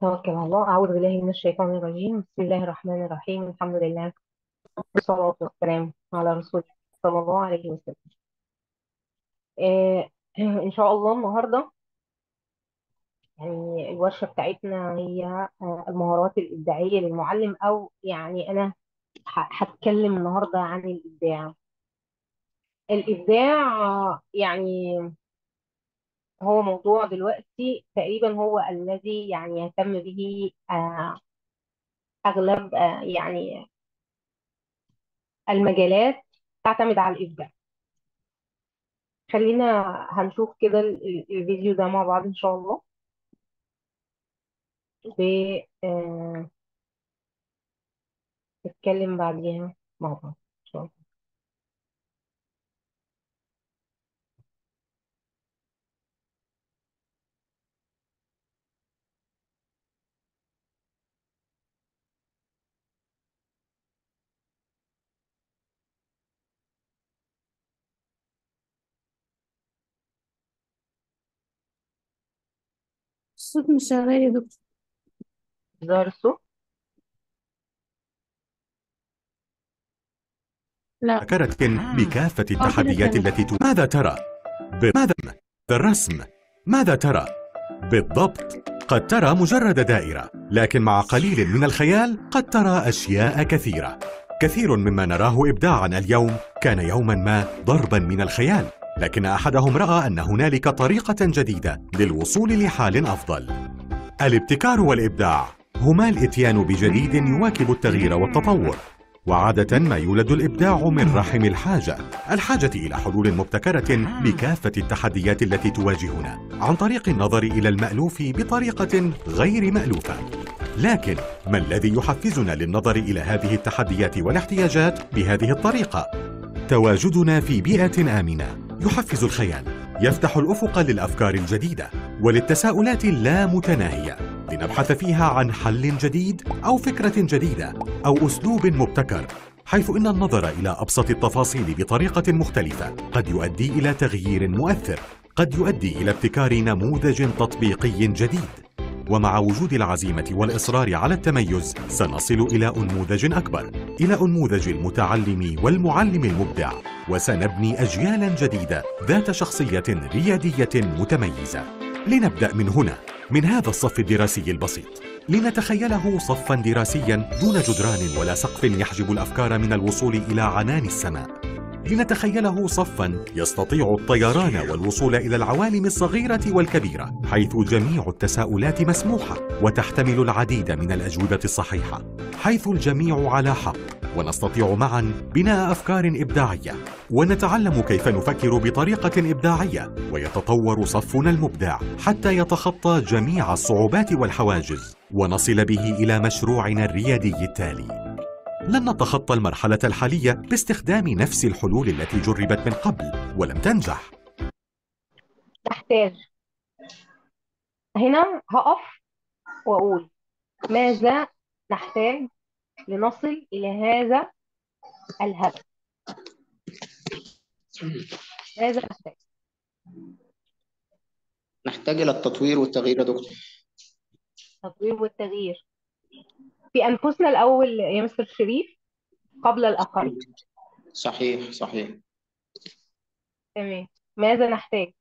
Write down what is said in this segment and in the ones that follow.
نتوكل على الله. أعوذ بالله من الشيطان الرجيم. بسم الله الرحمن الرحيم. الحمد لله والصلاة والسلام على رسول الله صلى الله عليه وسلم. آه، إن شاء الله النهاردة يعني الورشة بتاعتنا هي المهارات الإبداعية للمعلم، أو يعني أنا هتكلم النهاردة عن الإبداع. الإبداع يعني هو موضوع دلوقتي تقريبا هو الذي يعني يهتم به أغلب يعني المجالات تعتمد على الإبداع. خلينا هنشوف كده الفيديو ده مع بعض إن شاء الله، و نتكلم بعديها مع بعض إن شاء الله. الصوت مش شغال يا دكتور. ظهر الصوت؟ لا. ذكرت بكافة كده التحديات تمام. التي ماذا ترى؟ بماذا الرسم؟ ماذا ترى؟ بالضبط، قد ترى مجرد دائرة، لكن مع قليل من الخيال قد ترى أشياء كثيرة. كثير مما نراه إبداعا اليوم كان يوما ما ضربا من الخيال، لكن أحدهم رأى أن هنالك طريقة جديدة للوصول لحال أفضل. الابتكار والإبداع هما الإتيان بجديد يواكب التغيير والتطور، وعادة ما يولد الإبداع من رحم الحاجة، الحاجة إلى حلول مبتكرة بكافة التحديات التي تواجهنا عن طريق النظر إلى المألوف بطريقة غير مألوفة. لكن ما الذي يحفزنا للنظر إلى هذه التحديات والاحتياجات بهذه الطريقة؟ تواجدنا في بيئة آمنة يحفز الخيال، يفتح الأفق للأفكار الجديدة وللتساؤلات اللامتناهية، لنبحث فيها عن حل جديد أو فكرة جديدة أو أسلوب مبتكر، حيث إن النظر إلى أبسط التفاصيل بطريقة مختلفة قد يؤدي إلى تغيير مؤثر، قد يؤدي إلى ابتكار نموذج تطبيقي جديد. ومع وجود العزيمة والإصرار على التميز سنصل إلى أنموذج أكبر، إلى أنموذج المتعلم والمعلم المبدع، وسنبني أجيالا جديدة ذات شخصية ريادية متميزة. لنبدأ من هنا، من هذا الصف الدراسي البسيط، لنتخيله صفا دراسيا دون جدران ولا سقف يحجب الأفكار من الوصول إلى عنان السماء. لنتخيله صفا يستطيع الطيران والوصول إلى العوالم الصغيرة والكبيرة، حيث جميع التساؤلات مسموحة وتحتمل العديد من الأجوبة الصحيحة، حيث الجميع على حق، ونستطيع معا بناء أفكار إبداعية، ونتعلم كيف نفكر بطريقة إبداعية، ويتطور صفنا المبدع حتى يتخطى جميع الصعوبات والحواجز، ونصل به إلى مشروعنا الريادي التالي. لن نتخطى المرحلة الحالية باستخدام نفس الحلول التي جربت من قبل ولم تنجح. نحتاج هنا هقف وأقول ماذا نحتاج لنصل إلى هذا الهدف؟ ماذا نحتاج؟ نحتاج إلى التطوير والتغيير يا دكتور. التطوير والتغيير في أنفسنا الأول يا مستر شريف قبل الآخرين. صحيح صحيح. تمام. ماذا نحتاج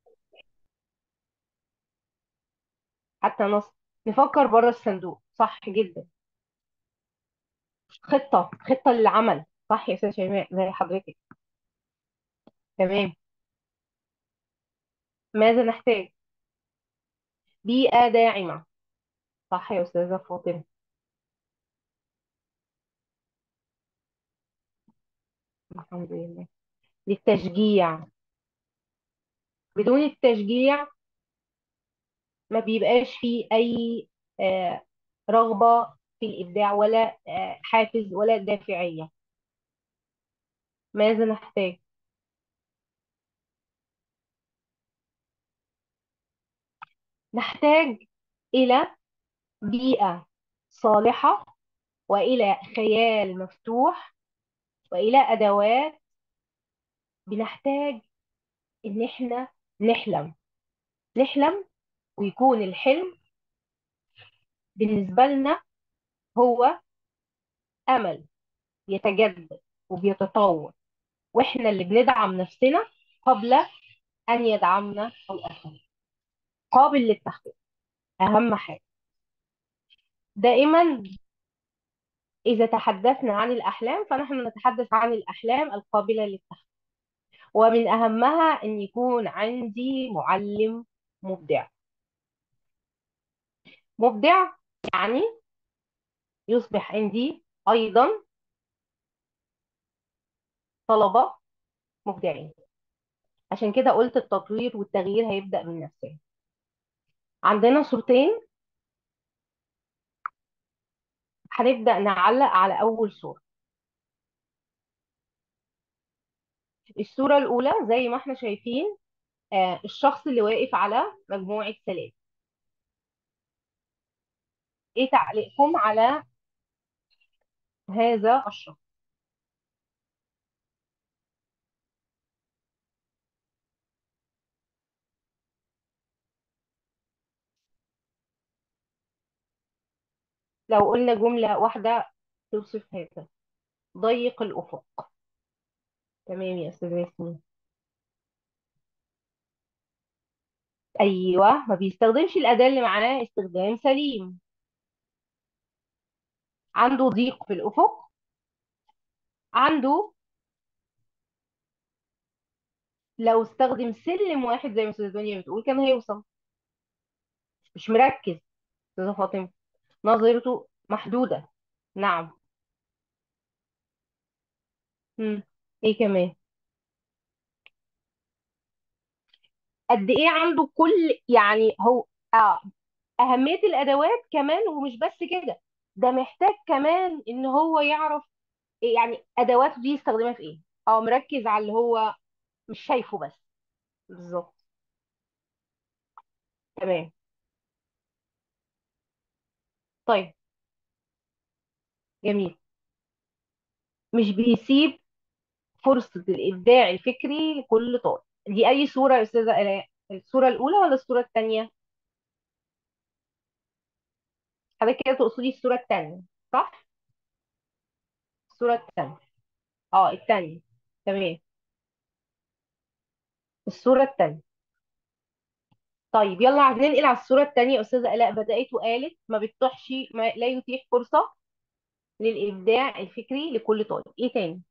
حتى نصل؟ نفكر بره الصندوق. صح جدا. خطة، خطة للعمل. صح يا أستاذ شيماء زي حضرتك. تمام. ماذا نحتاج؟ بيئة داعمة. صح يا أستاذة فاطمة. الحمد لله. للتشجيع، بدون التشجيع ما بيبقاش فيه أي رغبة في الإبداع ولا حافز ولا دافعية. ماذا نحتاج؟ نحتاج إلى بيئة صالحة، وإلى خيال مفتوح، وإلى أدوات. بنحتاج إن إحنا نحلم، نحلم ويكون الحلم بالنسبة لنا هو أمل يتجدد وبيتطور، وإحنا اللي بندعم نفسنا قبل أن يدعمنا الآخرين. قابل للتحقيق أهم حاجة. دائما إذا تحدثنا عن الأحلام فنحن نتحدث عن الأحلام القابلة للتحقيق، ومن أهمها أن يكون عندي معلم مبدع. مبدع يعني يصبح عندي أيضا طلبة مبدعين. عشان كده قلت التطوير والتغيير هيبدأ من نفسنا. عندنا صورتين، هنبدأ نعلق على أول صورة. الصورة الأولى زي ما احنا شايفين، الشخص اللي واقف على مجموعة سلالم. ايه تعليقكم على هذا الشخص؟ لو قلنا جملة واحدة توصف هذا: ضيق الأفق. تمام يا أستاذة ياسمين. أيوة، ما بيستخدمش الأداة اللي معاه استخدام سليم، عنده ضيق في الأفق، عنده لو استخدم سلم واحد زي ما أستاذة دنيا بتقول كان هيوصل. مش مركز أستاذة فاطمة، نظرته محدودة. نعم. ايه كمان؟ قد ايه عنده كل، يعني هو أهمية الأدوات كمان. ومش بس كده، ده محتاج كمان إن هو يعرف إيه يعني أدواته دي يستخدمها في إيه. مركز على اللي هو مش شايفه بس. بالظبط. تمام. طيب جميل. مش بيسيب فرصة الإبداع الفكري لكل طالب. دي أي صورة يا أستاذة آلاء؟ الصورة الأولى ولا الصورة الثانية؟ حضرتك كده تقصدي الصورة الثانية صح؟ الصورة الثانية. الثانية. تمام، الصورة الثانية. طيب يلا عايزين ننقل على الصورة الثانية. أستاذة آلاء بدأت وقالت ما بتتيحش، ما لا يتيح فرصة للإبداع الفكري لكل طالب. إيه تاني؟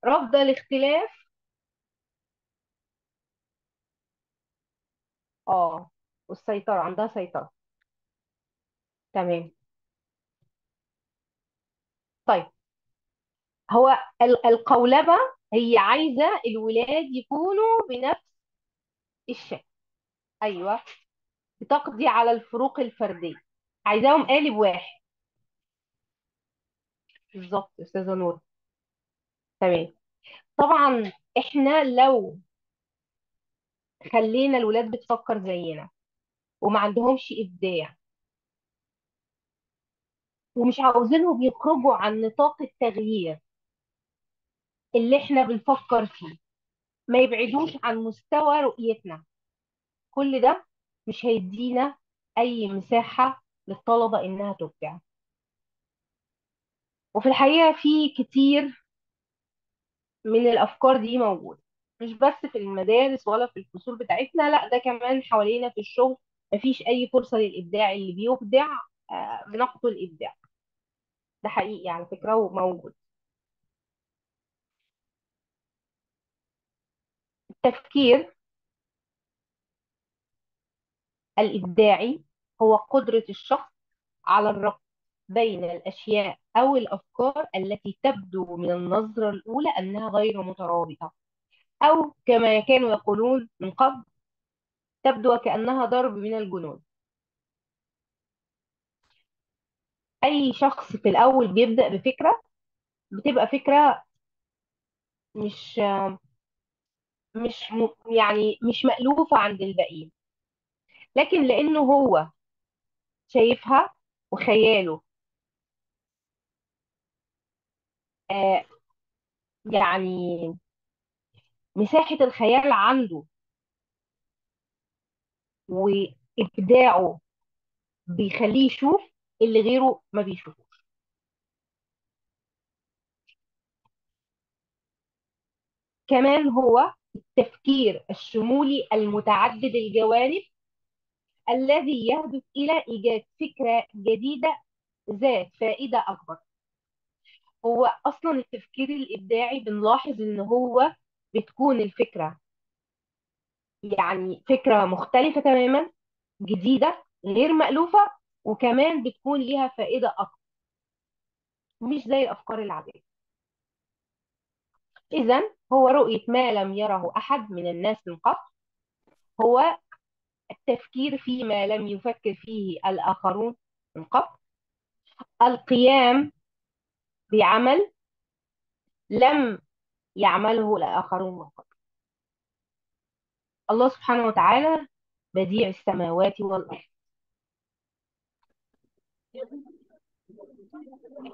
رفض الاختلاف. والسيطرة، عندها سيطرة. تمام. طيب هو القولبة هي عايزة الولاد يكونوا بنفس الشكل. أيوة، بتقضي على الفروق الفردية، عايزاهم قالب واحد. بالظبط يا أستاذة نور. تمام. طبعا احنا لو خلينا الولاد بتفكر زينا وما عندهمش إبداع ومش عاوزينهم يخرجوا عن نطاق التغيير اللي احنا بنفكر فيه، ما يبعدوش عن مستوى رؤيتنا، كل ده مش هيدينا أي مساحة للطلبة إنها تبدع. وفي الحقيقة في كتير من الأفكار دي موجودة، مش بس في المدارس ولا في الفصول بتاعتنا، لا ده كمان حوالينا في الشغل. مفيش أي فرصة للإبداع، اللي بيبدع بنقده الإبداع. ده حقيقي على فكرة وموجود. التفكير الإبداعي هو قدرة الشخص على الربط بين الأشياء أو الأفكار التي تبدو من النظرة الأولى أنها غير مترابطة، أو كما كانوا يقولون من قبل تبدو وكأنها ضرب من الجنون. أي شخص في الأول بيبدأ بفكرة، بتبقى فكرة مش مألوفة عند الباقيين، لكن لأنه هو شايفها وخياله مساحة الخيال عنده وإبداعه بيخليه يشوف اللي غيره ما بيشوفوش. كمان هو التفكير الشمولي المتعدد الجوانب الذي يهدف إلى إيجاد فكرة جديدة ذات فائدة أكبر. هو أصلا التفكير الإبداعي بنلاحظ إن هو بتكون الفكرة يعني فكرة مختلفة تماما، جديدة، غير مألوفة، وكمان بتكون ليها فائدة أكبر، مش زي الأفكار العادية. إذن هو رؤية ما لم يره أحد من الناس من قبل، هو التفكير فيما لم يفكر فيه الآخرون من قبل، القيام بعمل لم يعمله الآخرون من قبل. الله سبحانه وتعالى بديع السماوات والأرض.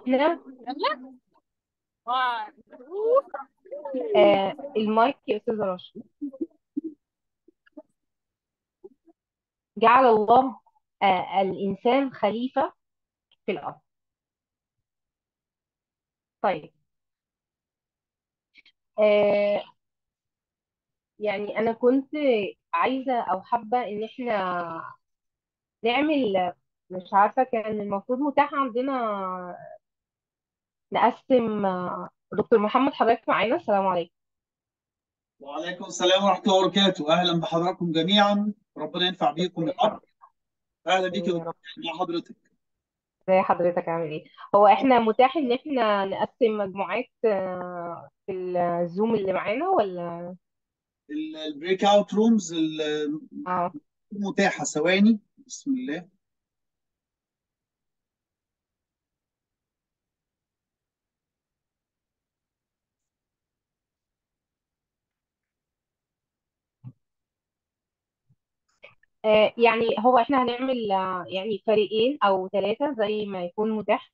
احنا المايك يا أستاذة رشا. جعل الله الإنسان خليفة في الأرض. طيب آه يعني أنا كنت عايزة أو حابة إن إحنا نعمل، مش عارفة كان المفروض متاح عندنا نقسم. دكتور محمد حضرتك معانا؟ السلام عليكم. وعليكم السلام ورحمة الله وبركاته، أهلا بحضراتكم جميعا، ربنا ينفع بيكم يا رب. أهلا بيك يا يا دكتور، رب. مع حضرتك. ازي حضرتك، عامل ايه؟ هو احنا متاح ان احنا نقسم مجموعات في الزوم اللي معانا ولا؟ ال breakout rooms اه متاحة، ثواني بسم الله. يعني هو احنا هنعمل يعني فريقين او ثلاثة زي ما يكون متاح،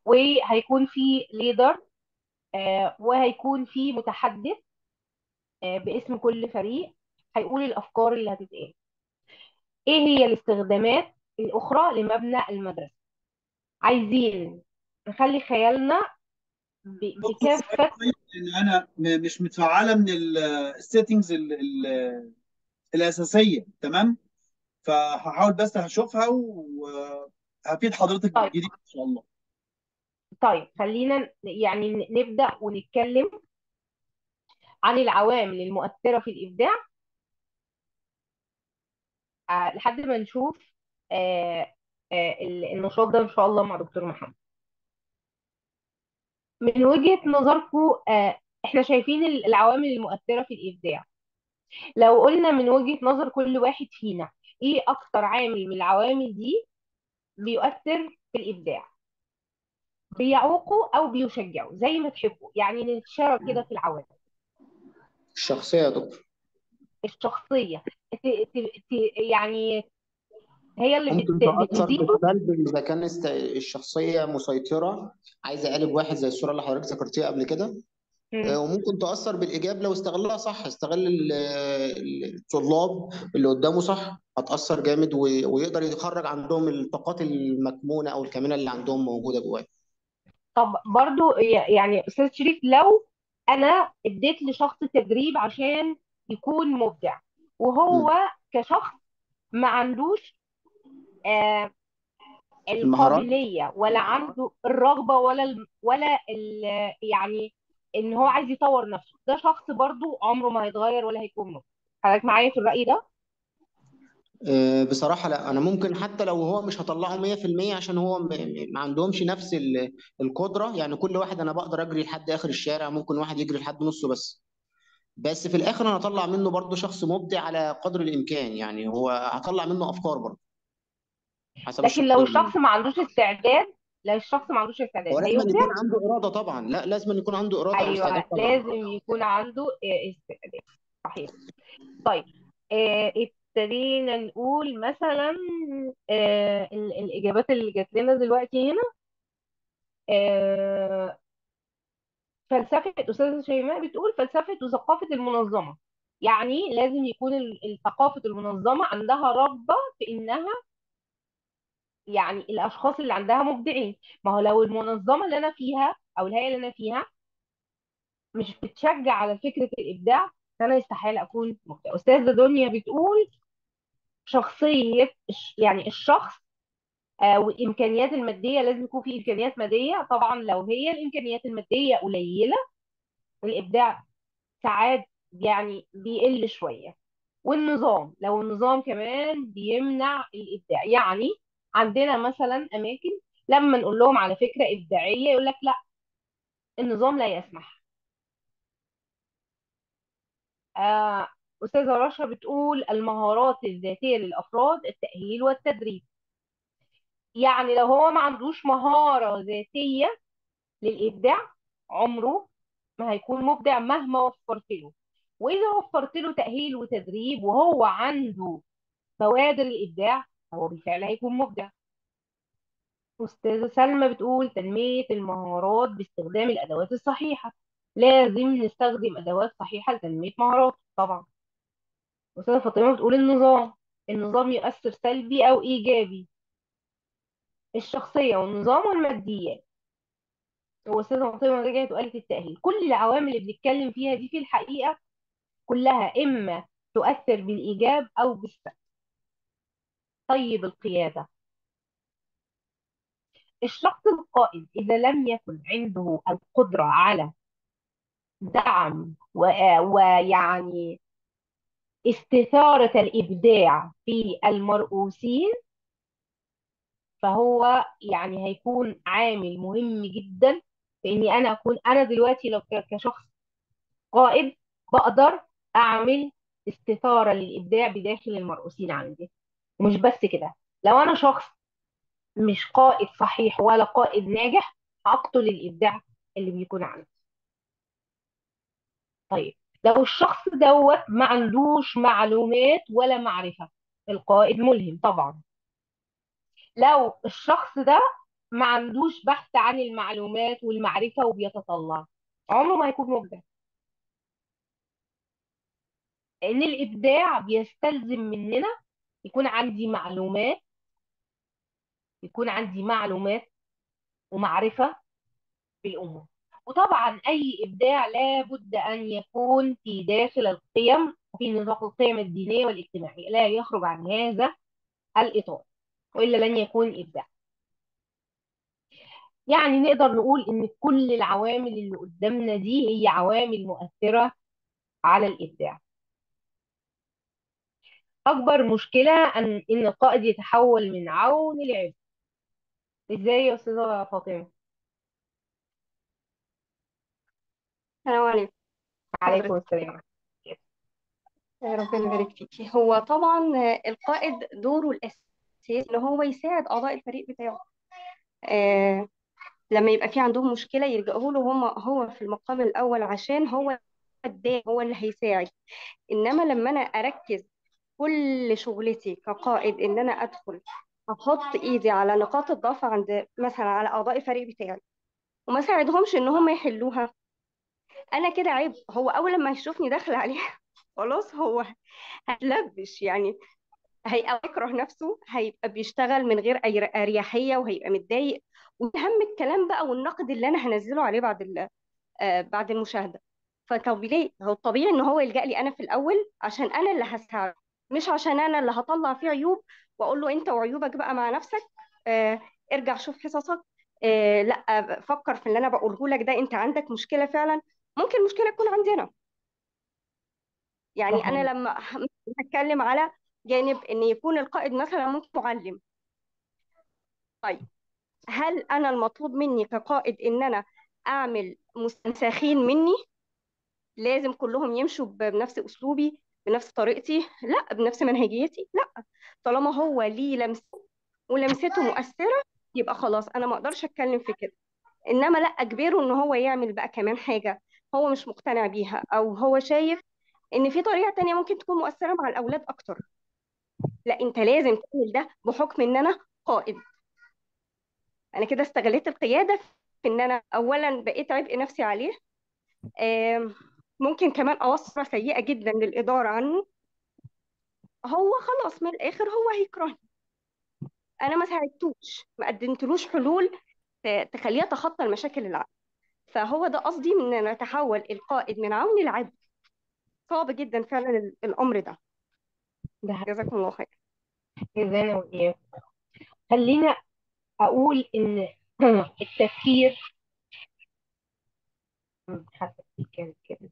وهيكون في leader، وهيكون في متحدث باسم كل فريق هيقول الافكار اللي هتتقال. ايه هي الاستخدامات الاخرى لمبنى المدرسة؟ عايزين نخلي خيالنا دكتور بكافة. سؤال، لان انا مش متفعلة من ال settings الاساسية، تمام؟ فهحاول بس هشوفها وهفيد حضرتك طيب بالجديد ان شاء الله. طيب خلينا يعني نبدأ ونتكلم عن العوامل المؤثرة في الإبداع لحد ما نشوف النشاط ده إن شاء الله مع دكتور محمد. من وجهة نظركم احنا شايفين العوامل المؤثرة في الإبداع، لو قلنا من وجهة نظر كل واحد فينا ايه أكتر عامل من العوامل دي بيؤثر في الإبداع، بيعوقه أو بيشجعه، زي ما تحبوا، يعني نتشارك كده في العوامل. الشخصية يا دكتور. الشخصية يعني هي اللي ممكن تأثر بتزيده. بالسلب إذا كان الشخصية مسيطرة، عايزة قالب واحد زي الصورة اللي حضرتك ذكرتيها قبل كده. وممكن تأثر بالإيجاب لو استغلها صح، استغل الطلاب اللي قدامه صح، هتأثر جامد ويقدر يخرج عندهم الطاقات المكمونة أو الكامنة اللي عندهم موجودة جواه. طب برضو يعني أستاذ شريف، لو أنا اديت لشخص تدريب عشان يكون مبدع، وهو كشخص ما عندوش المهارات، القابلية ولا عنده الرغبة ولا يعني إن هو عايز يطور نفسه، ده شخص برضو عمره ما هيتغير ولا هيكون مبدع. حضرتك معايا في الرأي ده؟ بصراحة لا، أنا ممكن حتى لو هو مش هطلعه 100% عشان هو ما عندهمش نفس القدرة. يعني كل واحد أنا بقدر أجري لحد آخر الشارع، ممكن واحد يجري لحد نصه بس في الآخر أنا هطلع منه برضو شخص مبدع على قدر الإمكان. يعني هو هطلع منه أفكار برضو حسب لكن لو الشخصية. الشخص ما عندوش استعداد، لو الشخص ما عندوش استعداد هو لازم هيبدع؟ يكون عنده إرادة طبعا. لا، لازم يكون عنده إرادة أو استعداد أيوة، طبعا. لازم يكون عنده استعداد. صحيح. طيب ابتدينا نقول مثلا الإجابات اللي جات لنا دلوقتي هنا. فلسفة أستاذة شيماء بتقول فلسفة وثقافة المنظمة، يعني لازم يكون ثقافة المنظمة عندها رغبة في إنها يعني الأشخاص اللي عندها مبدعين. ما هو لو المنظمة اللي أنا فيها أو الهيئة اللي أنا فيها مش بتشجع على فكرة الإبداع، فأنا استحالة أكون مبدع. أستاذة دنيا بتقول شخصية يعني الشخص والإمكانيات المادية، لازم يكون في إمكانيات مادية. طبعا لو هي الإمكانيات المادية قليلة الإبداع ساعات يعني بيقل شوية. والنظام، لو النظام كمان بيمنع الإبداع، يعني عندنا مثلا أماكن لما نقول لهم على فكرة إبداعية يقول لك لا النظام لا يسمح. أستاذة رشا بتقول المهارات الذاتية للأفراد، التأهيل والتدريب. يعني لو هو ما عندوش مهارة ذاتية للإبداع عمره ما هيكون مبدع مهما وفرت له. وإذا وفرت له تأهيل وتدريب وهو عنده بوادر الإبداع هو بالفعل هيكون مبدع. أستاذة سلمى بتقول تنمية المهارات باستخدام الأدوات الصحيحة، لازم نستخدم أدوات صحيحة لتنمية مهارات طبعا. أستاذة فاطمة بتقول النظام، النظام يؤثر سلبي أو إيجابي، الشخصية والنظام والماديات. وأستاذة فاطمة رجعت وقالت التأهيل. كل العوامل اللي بنتكلم فيها دي في الحقيقة كلها إما تؤثر بالإيجاب أو بالسلب. طيب القيادة، الشخص القائد إذا لم يكن عنده القدرة على دعم ويعني استثارة الإبداع في المرؤوسين، فهو يعني هيكون عامل مهم جدا في إني أنا أكون، أنا دلوقتي لو كشخص قائد بقدر أعمل استثارة للإبداع بداخل المرؤوسين عندي. ومش بس كده، لو أنا شخص مش قائد صحيح ولا قائد ناجح هقتل الإبداع اللي بيكون عندي. طيب لو الشخص دوت ما عندوش معلومات ولا معرفة، القائد ملهم طبعا. لو الشخص ده ما عندوش بحث عن المعلومات والمعرفة وبيتطلع، عمره ما هيكون مبدع. لأن الإبداع بيستلزم مننا يكون عندي معلومات، يكون عندي معلومات ومعرفة بالأمور. وطبعا أي إبداع لابد أن يكون في داخل القيم وفي نطاق القيم الدينية والاجتماعية، لا يخرج عن هذا الإطار وإلا لن يكون إبداع. يعني نقدر نقول إن كل العوامل اللي قدامنا دي هي عوامل مؤثرة على الإبداع. أكبر مشكلة إن القائد يتحول من عون لعبء. إزاي يا أستاذة فاطمة؟ السلام عليكم. عليكم حضرتك السلام. ربنا يبارك فيكي. هو طبعا القائد دوره الأساسي إن هو يساعد أعضاء الفريق بتاعه. آه لما يبقى في عندهم مشكلة يلجأوا له هم، هو في المقام الأول عشان هو الداعم، هو اللي هيساعد. إنما لما أنا أركز كل شغلتي كقائد إن أنا أدخل أحط إيدي على نقاط الضعف عند مثلا على أعضاء الفريق بتاعي وما ساعدهمش إن هم يحلوها، أنا كده عيب. هو أول لما يشوفني داخلة عليه خلاص هو هتلبش، يعني هيبقى يكره نفسه، هيبقى بيشتغل من غير أي أريحية وهيبقى متضايق. وأهم الكلام بقى والنقد اللي أنا هنزله عليه بعد بعد المشاهدة. فطب ليه؟ هو الطبيعي إن هو يلجأ لي أنا في الأول عشان أنا اللي هساعده، مش عشان أنا اللي هطلع فيه عيوب وأقول له أنت وعيوبك بقى مع نفسك، ارجع شوف حصصك، لا فكر في اللي أنا بقوله لك ده، أنت عندك مشكلة فعلا. ممكن المشكلة تكون عندنا. يعني أنا لما هتكلم على جانب إن يكون القائد مثلا ممكن معلم، طيب هل أنا المطلوب مني كقائد إن أنا أعمل مستنسخين مني؟ لازم كلهم يمشوا بنفس أسلوبي بنفس طريقتي؟ لا. بنفس منهجيتي؟ لا. طالما هو ليه لمسه ولمسته مؤثرة يبقى خلاص أنا ما أقدرش أتكلم في كده. إنما لا أجبره إن هو يعمل بقى كمان حاجة هو مش مقتنع بيها، أو هو شايف إن في طريقة تانية ممكن تكون مؤثرة مع الأولاد أكتر. لا، أنت لازم تعمل ده بحكم إن أنا قائد. أنا كده استغليت القيادة في إن أنا أولا بقيت عبء نفسي عليه، آم، ممكن كمان أوصل سيئة جدا للإدارة عنه. هو خلاص من الآخر هو هيكرهني، أنا ما ساعدتوش، ما قدمتلوش حلول تخليه يتخطى المشاكل اللي عنده. فهو ده قصدي من أن نتحول القائد من عون لعبد. صعب جدا فعلا الأمر ده. ده حقيقي. جزاكم الله خير. جزانا وإياكم. خلينا أقول إن التفكير، حتى كان كده،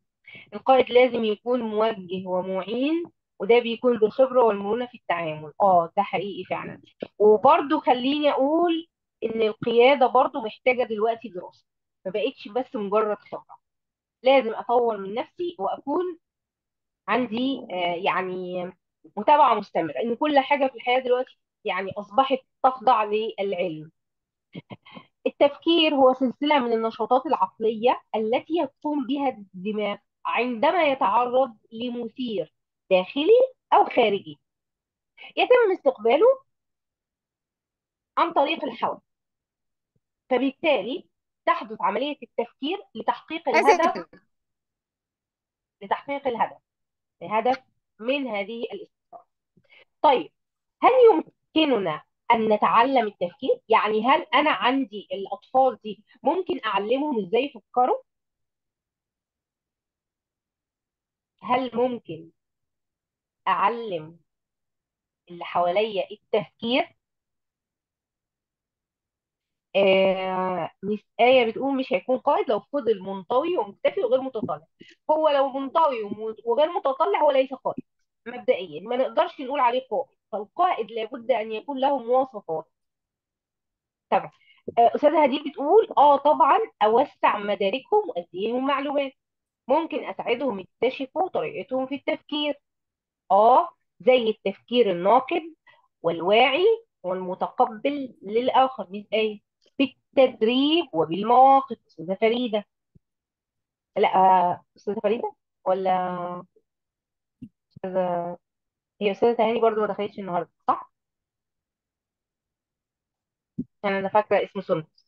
القائد لازم يكون موجه ومعين، وده بيكون بالخبرة والمرونة في التعامل. ده حقيقي فعلا. وبرضو خليني أقول إن القيادة برضو محتاجة دلوقتي دراسة، ما بقتش بس مجرد خبرة، لازم أطور من نفسي وأكون عندي يعني متابعة مستمرة، إن كل حاجة في الحياة دلوقتي يعني أصبحت تخضع للعلم. التفكير هو سلسلة من النشاطات العقلية التي يقوم بها الدماغ عندما يتعرض لمثير داخلي أو خارجي يتم استقباله عن طريق الحواس، فبالتالي تحدث عملية التفكير لتحقيق الهدف، لتحقيق الهدف، الهدف من هذه الاستثمار. طيب، هل يمكننا أن نتعلم التفكير؟ يعني هل أنا عندي الأطفال دي ممكن أعلمهم إزاي يفكروا؟ هل ممكن أعلم اللي حواليا التفكير؟ مس آية بتقول مش هيكون قائد لو فضل منطوي ومكتفي وغير متطلع. هو لو منطوي وغير متطلع هو ليس قائد مبدئيا، ما نقدرش نقول عليه قائد. فالقائد لابد أن يكون له مواصفات. طبعا أستاذة هديل بتقول طبعا أوسع مداركهم وأديهم معلومات، ممكن أساعدهم يكتشفوا طريقتهم في التفكير، زي التفكير الناقد والواعي والمتقبل للآخر. مش آية بالتدريب وبالمواقف. أستاذة فريدة، لا أستاذة فريدة ولا أستاذة، هي أستاذة تهاني برضو ما دخلتش النهاردة صح؟ أنا فاكرة اسم سندس.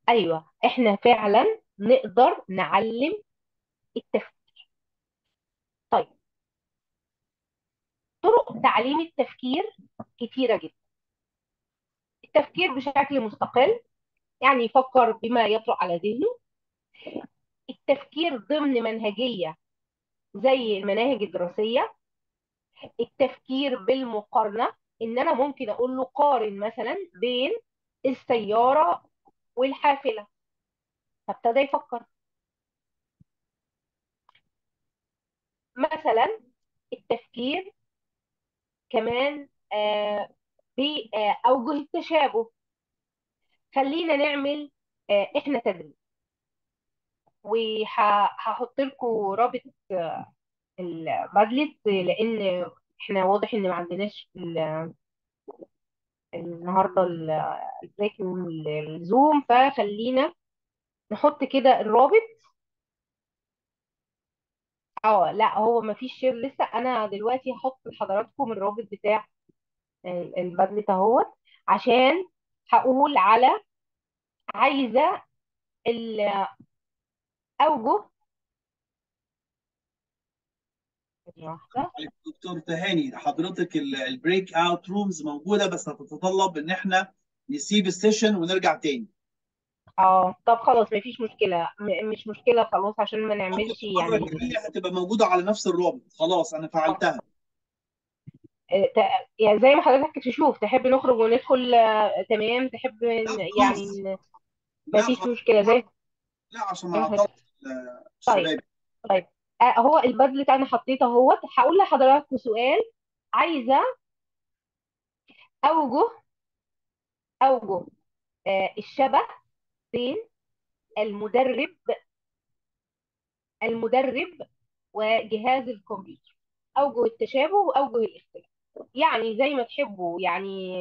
أيوة، إحنا فعلا نقدر نعلم التفكير. طيب، طرق تعليم التفكير كتيرة جدا. التفكير بشكل مستقل، يعني يفكر بما يطرأ على ذهنه. التفكير ضمن منهجية زي المناهج الدراسية. التفكير بالمقارنة، إن أنا ممكن أقول له قارن مثلا بين السيارة والحافلة، فابتدى يفكر. مثلا التفكير كمان بأوجه التشابه. خلينا نعمل احنا تدريب، وهحط لكم رابط البادلت، لان احنا واضح ان ما عندناش النهارده ال break الزوم، فخلينا نحط كده الرابط. لا هو ما فيش share لسه، انا دلوقتي هحط لحضراتكم الرابط بتاع ال Padlet اهوت، عشان هقول على عايزه الاوجه. واحدة. دكتور تهاني، حضرتك ال breakout rooms موجودة، بس هتتطلب ان احنا نسيب ال session ونرجع تاني. طب خلاص مفيش مشكلة، مش مشكلة خلاص، عشان ما نعملش المرة يعني الجاية هتبقى موجودة على نفس الرابط. خلاص انا فعلتها. يعني زي ما حضرتك تشوف، تحب نخرج وندخل، تمام، تحب لا خلاص. يعني لا مفيش خلاص. مشكلة زي لا عشان ما ما حضرتك. اعطلش طيب الشباب. طيب، هو البدلة انا حطيته اهوت. هقول لحضراتكم سؤال، عايزه اوجه الشبه بين المدرب وجهاز الكمبيوتر، اوجه التشابه واوجه الاختلاف. يعني زي ما تحبوا، يعني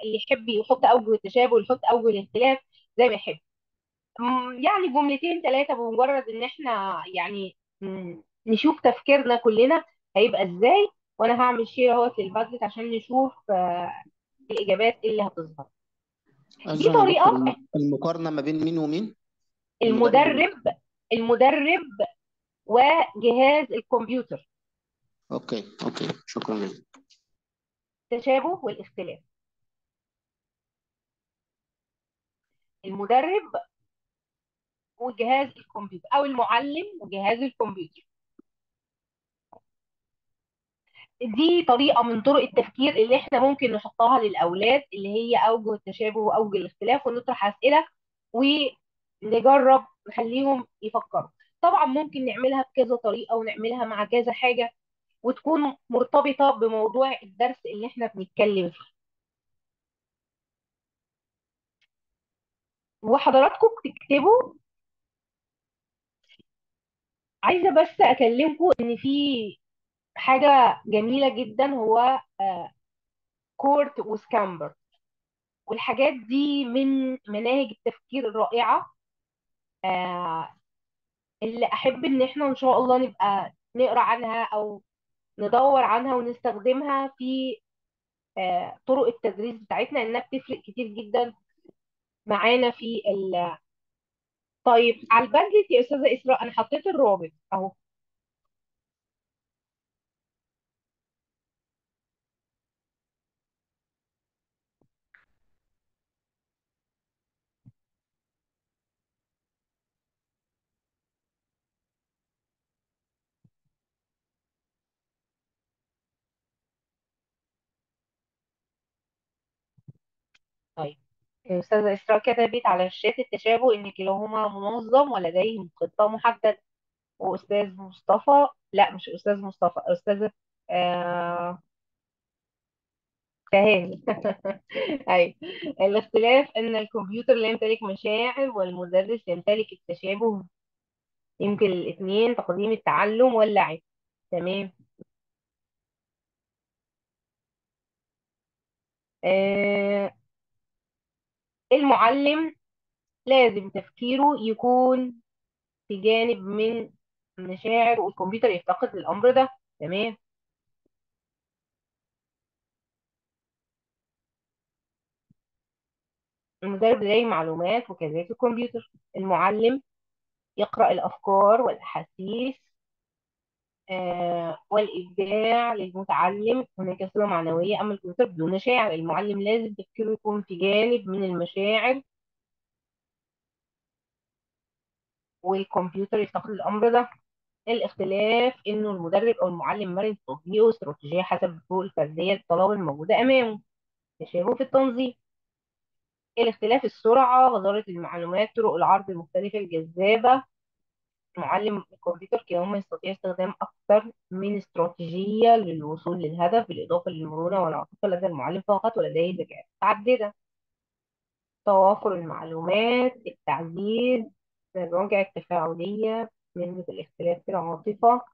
اللي يحب يحط اوجه التشابه يحط اوجه الاختلاف زي ما يحب. يعني جملتين ثلاثة، بمجرد ان احنا يعني نشوف تفكيرنا كلنا هيبقى ازاي. وانا هعمل share اهوت لل Padlet عشان نشوف الاجابات اللي هتظهر. دي عذرا يا دكتور، طريقة. المقارنة ما بين مين ومين؟ المدرب المدرب المدرب وجهاز الكمبيوتر. okay okay، شكرا جزيلا. التشابه والاختلاف. المدرب وجهاز الكمبيوتر، او المعلم وجهاز الكمبيوتر. دي طريقة من طرق التفكير اللي احنا ممكن نحطها للأولاد، اللي هي أوجه التشابه وأوجه الاختلاف، ونطرح أسئلة ونجرب نخليهم يفكروا. طبعا ممكن نعملها بكذا طريقة ونعملها مع كذا حاجة، وتكون مرتبطة بموضوع الدرس اللي احنا بنتكلم فيه. وحضراتكم تكتبوا. عايزة بس أكلمكم إن في حاجة جميلة جدا، هو كورت وسكامبر، والحاجات دي من مناهج التفكير الرائعة، آه، اللي أحب إن احنا إن شاء الله نبقى نقرأ عنها أو ندور عنها ونستخدمها في طرق التدريس بتاعتنا، إنها بتفرق كتير جدا معانا في ال. طيب على البادلت يا أستاذة إسراء أنا حطيت الرابط أهو. طيب أستاذة إسراء كتبت على الشات التشابه إن كلاهما منظم ولديهم خطة محددة. وأستاذ مصطفى، لا مش أستاذ مصطفى، أستاذة آه... تهاني. أيوة، الاختلاف أن الكمبيوتر لا يمتلك مشاعر والمدرس يمتلك التشابه، يمكن الاثنين تقديم التعلم واللعب. تمام. آه... المعلم لازم تفكيره يكون في جانب من المشاعر، والكمبيوتر يفتقد للأمر ده. تمام. المدرب لديه معلومات وكذلك الكمبيوتر. المعلم يقرأ الأفكار والأحاسيس والإبداع للمتعلم، هناك صلة معنوية. أما الكمبيوتر بدون مشاعر، المعلم لازم تفكيره يكون في جانب من المشاعر، والكمبيوتر يفتقد الأمر ده. الاختلاف إنه المدرب أو المعلم مرن في تطبيقه استراتيجية حسب الفروق الفردية للطلاب الموجودة أمامه، تشابه في التنظيم. الاختلاف السرعة، غزارة المعلومات، طرق العرض المختلفة الجذابة. معلم الكمبيوتر كلاهما يستطيع استخدام أكثر من استراتيجية للوصول للهدف، بالإضافة للمرونة والعاطفة لدى المعلم فقط، ولديه ذكاءات متعددة. توافر المعلومات، التعزيز، المراجع التفاعلية، نسبة الاختلاف في العاطفة.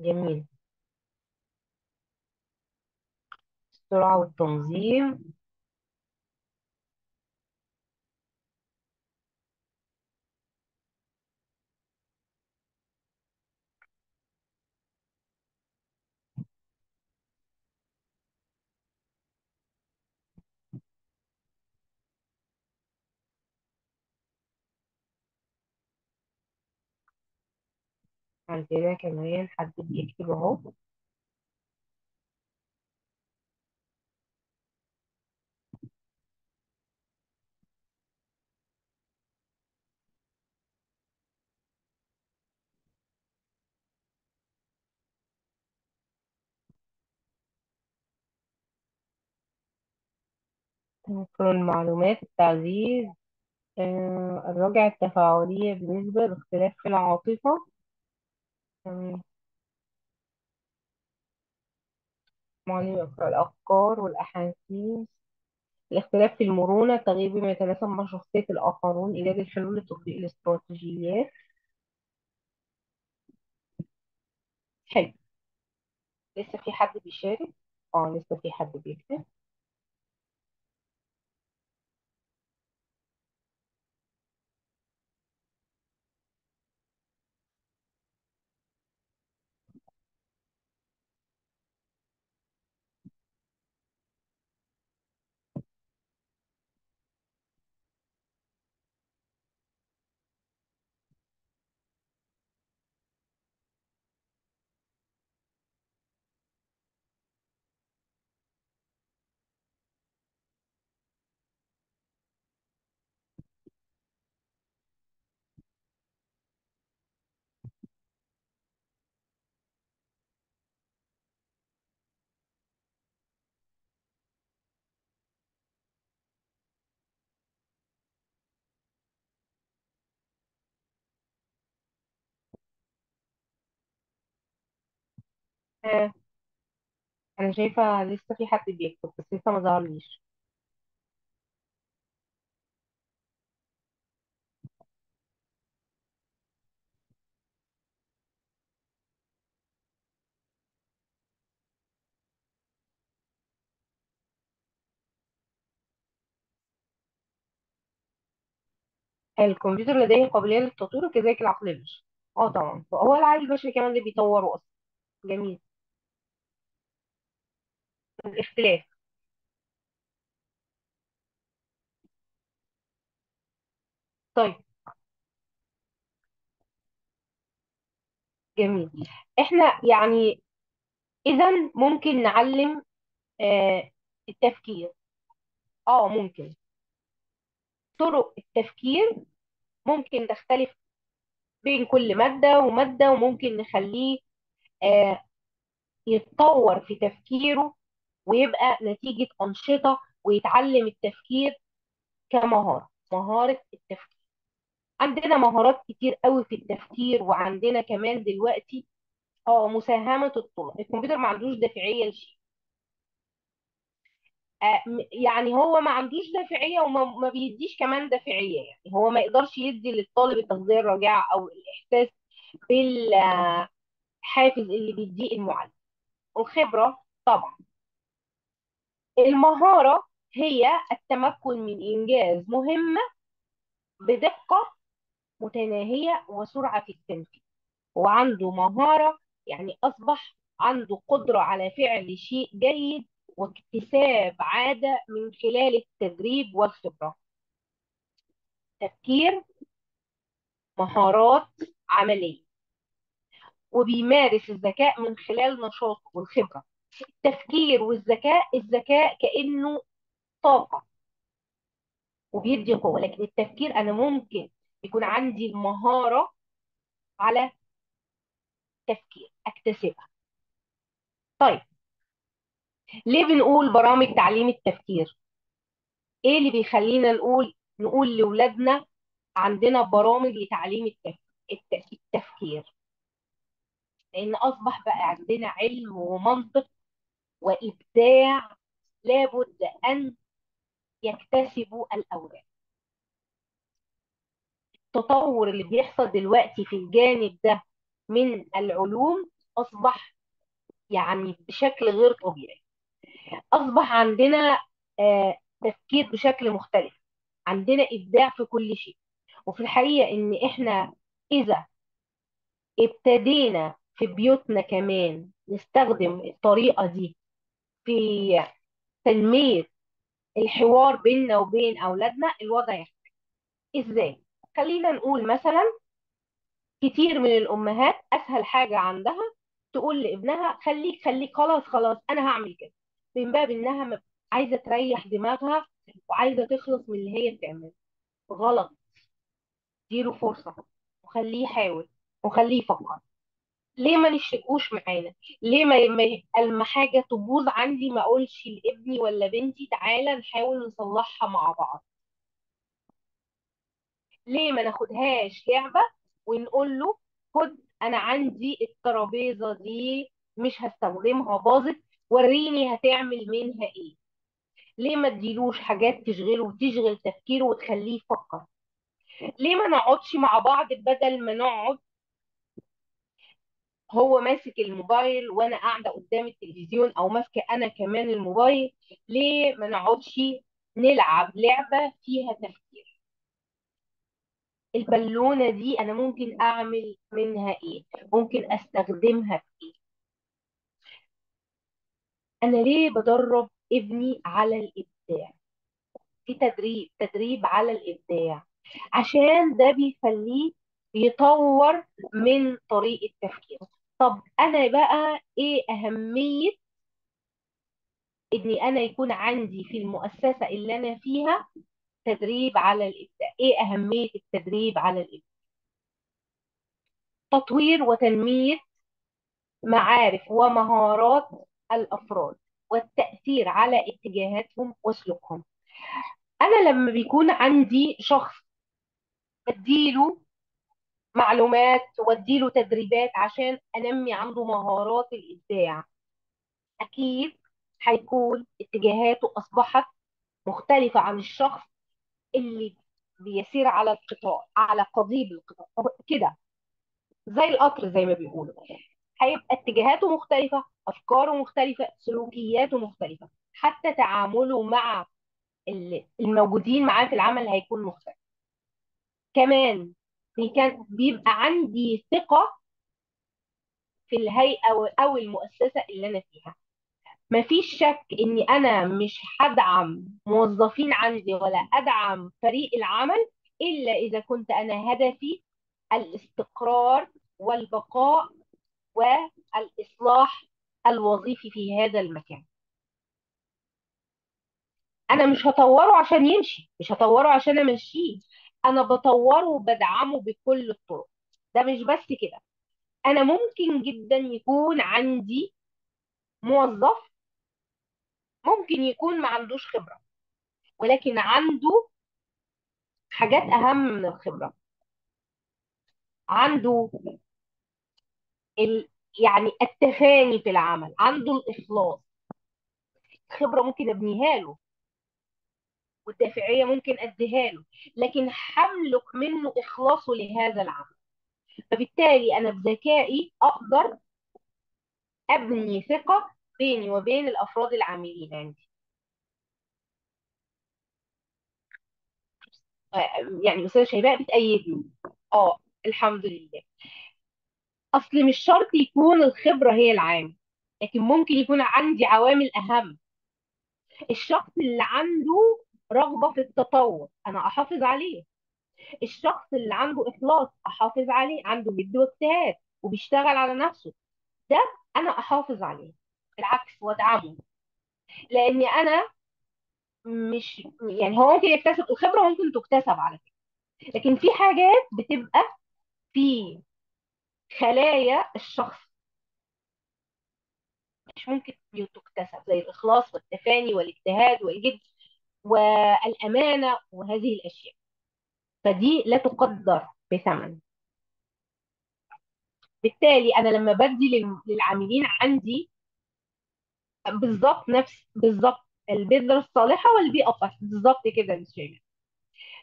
جميل. السرعة والتنظيم. عندنا كمان حد بيكتب اهو. توفر المعلومات، التعزيز، الراجع التفاعلية بالنسبة للاختلاف في العاطفة. تمام. معلم يقرأ الأفكار والأحاسيس. الاختلاف في المرونة، التغيير بما يتناسب مع شخصية الآخرون، إيجاد الحلول لتطبيق الاستراتيجيات. حلو. لسه في حد بيشارك؟ لسه في حد بيكتب. آه، انا شايفة لسه في حد بيكتب بس لسه ما ظهرليش. الكمبيوتر لديه قابلية للتطوير وكذلك العقل البشري. اه طبعا، هو العقل البشري كمان اللي بيطوره اصلا. جميل. الاختلاف. طيب جميل. احنا يعني اذا ممكن نعلم التفكير. ممكن طرق التفكير ممكن تختلف بين كل مادة ومادة، وممكن نخليه يتطور في تفكيره ويبقى نتيجة أنشطة ويتعلم التفكير كمهارة، مهارة التفكير. عندنا مهارات كتير قوي في التفكير، وعندنا كمان دلوقتي مساهمة الطلاب. الكمبيوتر ما عندوش دافعية لشيء، يعني هو ما عندوش دافعية وما ما بيديش كمان دافعية، يعني هو ما يقدرش يدي للطالب التغذية الراجعة أو الإحساس بالحافز اللي بيديه المعلم. الخبرة طبعا. المهارة هي التمكن من إنجاز مهمة بدقة متناهية وسرعة في التنفيذ. وعنده مهارة يعني أصبح عنده قدرة على فعل شيء جيد واكتساب عادة من خلال التدريب والخبرة. تفكير، مهارات عملية، وبيمارس الذكاء من خلال نشاطه والخبرة. التفكير والذكاء، الذكاء كأنه طاقة وبيدي قوة، لكن التفكير أنا ممكن يكون عندي المهارة على التفكير أكتسبها. طيب ليه بنقول برامج تعليم التفكير؟ ايه اللي بيخلينا نقول لأولادنا عندنا برامج لتعليم التفكير؟ لأن أصبح بقى عندنا علم ومنطق وإبداع لابد أن يكتسبوا الأولاد. التطور اللي بيحصل دلوقتي في الجانب ده من العلوم أصبح يعني بشكل غير طبيعي. أصبح عندنا تفكير بشكل مختلف، عندنا إبداع في كل شيء. وفي الحقيقة إن إحنا إذا ابتدينا في بيوتنا كمان نستخدم الطريقة دي في تنمية الحوار بيننا وبين أولادنا، الوضع يختلف. إزاي؟ خلينا نقول مثلا كتير من الأمهات أسهل حاجة عندها تقول لابنها خليك خليك خلاص خلاص أنا هعمل كده، من باب إنها عايزة تريح دماغها وعايزة تخلص من اللي هي بتعمله. غلط. اديله فرصة وخليه يحاول وخليه يفكر. ليه ما نشركوش معانا؟ ليه ما حاجة تبوظ عندي ما اقولش لابني ولا بنتي تعالى نحاول نصلحها مع بعض؟ ليه ما ناخدهاش لعبة ونقول له خد انا عندي الترابيزة دي مش هستخدمها، باظت، وريني هتعمل منها ايه؟ ليه ما تديلوش حاجات تشغله وتشغل تفكيره وتخليه يفكر؟ ليه ما نقعدش مع بعض بدل ما نقعد هو ماسك الموبايل وانا قاعدة قدام التلفزيون او ماسكه انا كمان الموبايل؟ ليه ما نقعدش نلعب لعبه فيها تفكير؟ البالونة دي انا ممكن اعمل منها ايه؟ ممكن استخدمها في ايه؟ انا ليه بدرب ابني على الابداع؟ في تدريب على الابداع عشان ده بيخليه يطور من طريقة تفكيره. طب أنا بقى إيه أهمية إني أنا يكون عندي في المؤسسة اللي أنا فيها تدريب على الإبداع؟ إيه أهمية التدريب على الإبداع؟ تطوير وتنمية معارف ومهارات الأفراد والتأثير على اتجاهاتهم وسلوكهم. أنا لما بيكون عندي شخص بديله معلومات واديله تدريبات عشان انمي عنده مهارات الابداع، اكيد هيكون اتجاهاته اصبحت مختلفة عن الشخص اللي بيسير على القطار، على قضيب القطار كده، زي القطر زي ما بيقولوا. هيبقى اتجاهاته مختلفة، أفكاره مختلفة، سلوكياته مختلفة، حتى تعامله مع الموجودين معاه في العمل هيكون مختلف. كمان كان بيبقى عندي ثقة في الهيئة أو المؤسسة اللي أنا فيها. مفيش شك إني أنا مش هدعم موظفين عندي ولا أدعم فريق العمل إلا إذا كنت أنا هدفي الاستقرار والبقاء والإصلاح الوظيفي في هذا المكان. أنا مش هطوره عشان يمشي، مش هطوره عشان أمشيه، أنا بطوره وبدعمه بكل الطرق. ده مش بس كده، أنا ممكن جدا يكون عندي موظف ممكن يكون ما عندوش خبرة، ولكن عنده حاجات أهم من الخبرة، عنده يعني التفاني في العمل، عنده الإخلاص. الخبرة ممكن أبنيها له والدافعية ممكن أديها له، لكن هملك منه إخلاصه لهذا العمل. فبالتالي أنا بذكائي أقدر أبني ثقة بيني وبين الأفراد العاملين عندي. يعني أستاذة شيماء بتأيدني، الحمد لله. أصل مش شرط يكون الخبرة هي العامل، لكن ممكن يكون عندي عوامل أهم. الشخص اللي عنده رغبة في التطور أنا أحافظ عليه، الشخص اللي عنده إخلاص أحافظ عليه، عنده جد واجتهاد وبيشتغل على نفسه، ده أنا أحافظ عليه بالعكس وأدعمه. لأني أنا مش يعني هو ممكن يكتسب الخبرة، ممكن تكتسب على فكرة، لكن في حاجات بتبقى في خلايا الشخص مش ممكن تكتسب، زي الإخلاص والتفاني والاجتهاد والجد والأمانة وهذه الأشياء، فدي لا تقدر بثمن. بالتالي أنا لما بدي للعاملين عندي بالظبط نفس بالظبط البذرة الصالحة والبيئة الصالحة بالظبط كده يا شيماء.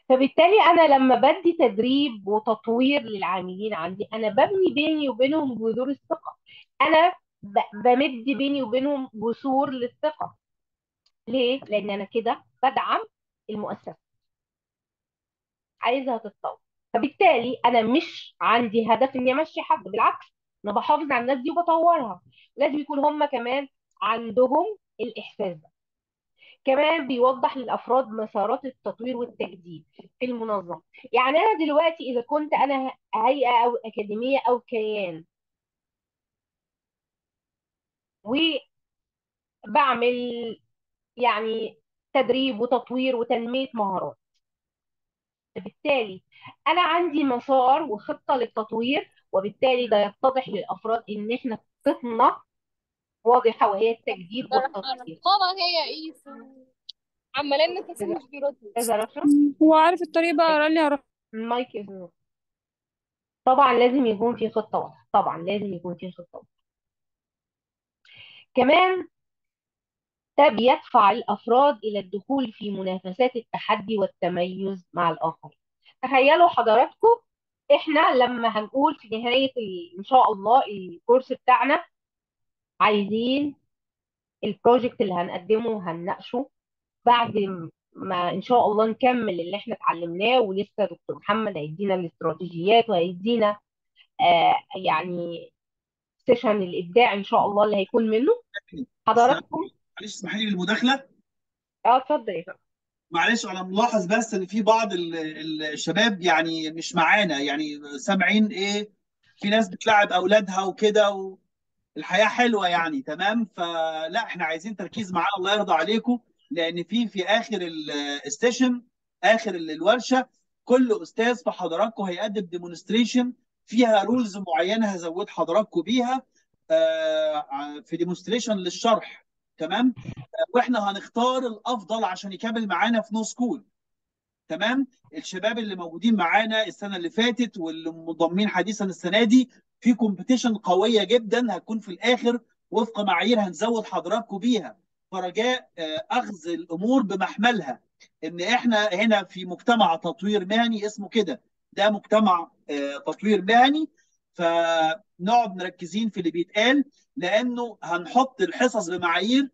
فبالتالي أنا لما بدي تدريب وتطوير للعاملين عندي، أنا ببني بيني وبينهم جذور الثقة، أنا بمد بيني وبينهم جسور للثقة. ليه؟ لأن أنا كده بدعم المؤسسة، عايزها تتطور. فبالتالي أنا مش عندي هدف إني أمشي حد، بالعكس أنا بحافظ على الناس دي وبطورها. لازم يكون هم كمان عندهم الإحساس ده. كمان بيوضح للأفراد مسارات التطوير والتجديد في المنظمة. يعني أنا دلوقتي إذا كنت أنا هيئة أو أكاديمية أو كيان وبعمل يعني تدريب وتطوير وتنمية مهارات، فبالتالي أنا عندي مسار وخطة للتطوير، وبالتالي ده يتضح للأفراد إن إحنا خطتنا واضحة وهي التجديد والتطوير. طبعا هي ايه عمالين نتصل مش بيردوا. أستاذة رشا هو عارف الطريق بقى، قال لي هروح. المايك is. طبعا لازم يكون في خطة واضحة، طبعا لازم يكون في خطة واضحة. كمان ده بيدفع الأفراد إلى الدخول في منافسات التحدي والتميز مع الآخرين. تخيلوا حضراتكم إحنا لما هنقول في نهاية إن شاء الله الكورس بتاعنا عايزين ال project اللي هنقدمه هنناقشه بعد ما إن شاء الله نكمل اللي إحنا اتعلمناه، ولسه دكتور محمد هيدينا الاستراتيجيات وهيدينا يعني session الإبداع إن شاء الله اللي هيكون منه حضراتكم. معلش اسمحي لي بالمداخله. اتفضل يا فندم. معلش انا ملاحظ بس ان في بعض الشباب يعني مش معانا، يعني سامعين ايه، في ناس بتلعب اولادها وكده والحياة حلوة يعني، تمام. فلا احنا عايزين تركيز معانا الله يرضى عليكم، لان في اخر ال session، اخر الورشة، كل استاذ في حضراتكم هيقدم demonstration فيها rules معينة هزود حضراتكم بيها في demonstration للشرح، تمام. واحنا هنختار الافضل عشان يكمل معانا في نو سكول، تمام؟ الشباب اللي موجودين معانا السنة اللي فاتت واللي منضمين حديثا السنة دي، في competition قوية جدا هتكون في الاخر وفق معايير هنزود حضراتكم بيها. فرجاء اخذ الامور بمحملها، ان احنا هنا في مجتمع تطوير مهني اسمه كده، ده مجتمع تطوير مهني، فنقعد مركزين في اللي بيتقال، لانه هنحط الحصص بمعايير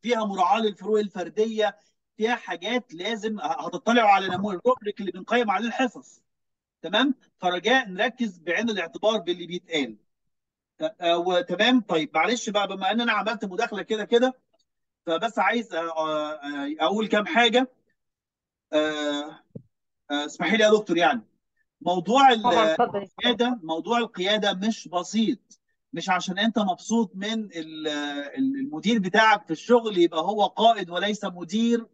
فيها مراعاة للفروق الفردية، فيها حاجات لازم هتطلعوا على نموذج ال rubric اللي بنقيم عليه الحصص. تمام؟ فرجاء نركز بعين الاعتبار باللي بيتقال. وتمام. طيب معلش بقى، بما ان انا عملت مداخله كده كده، فبس عايز اقول كام حاجة. اسمحي لي يا دكتور، يعني موضوع طبعا اتفضل. القيادة، موضوع القيادة مش بسيط. مش عشان انت مبسوط من المدير بتاعك في الشغل يبقى هو قائد وليس مدير.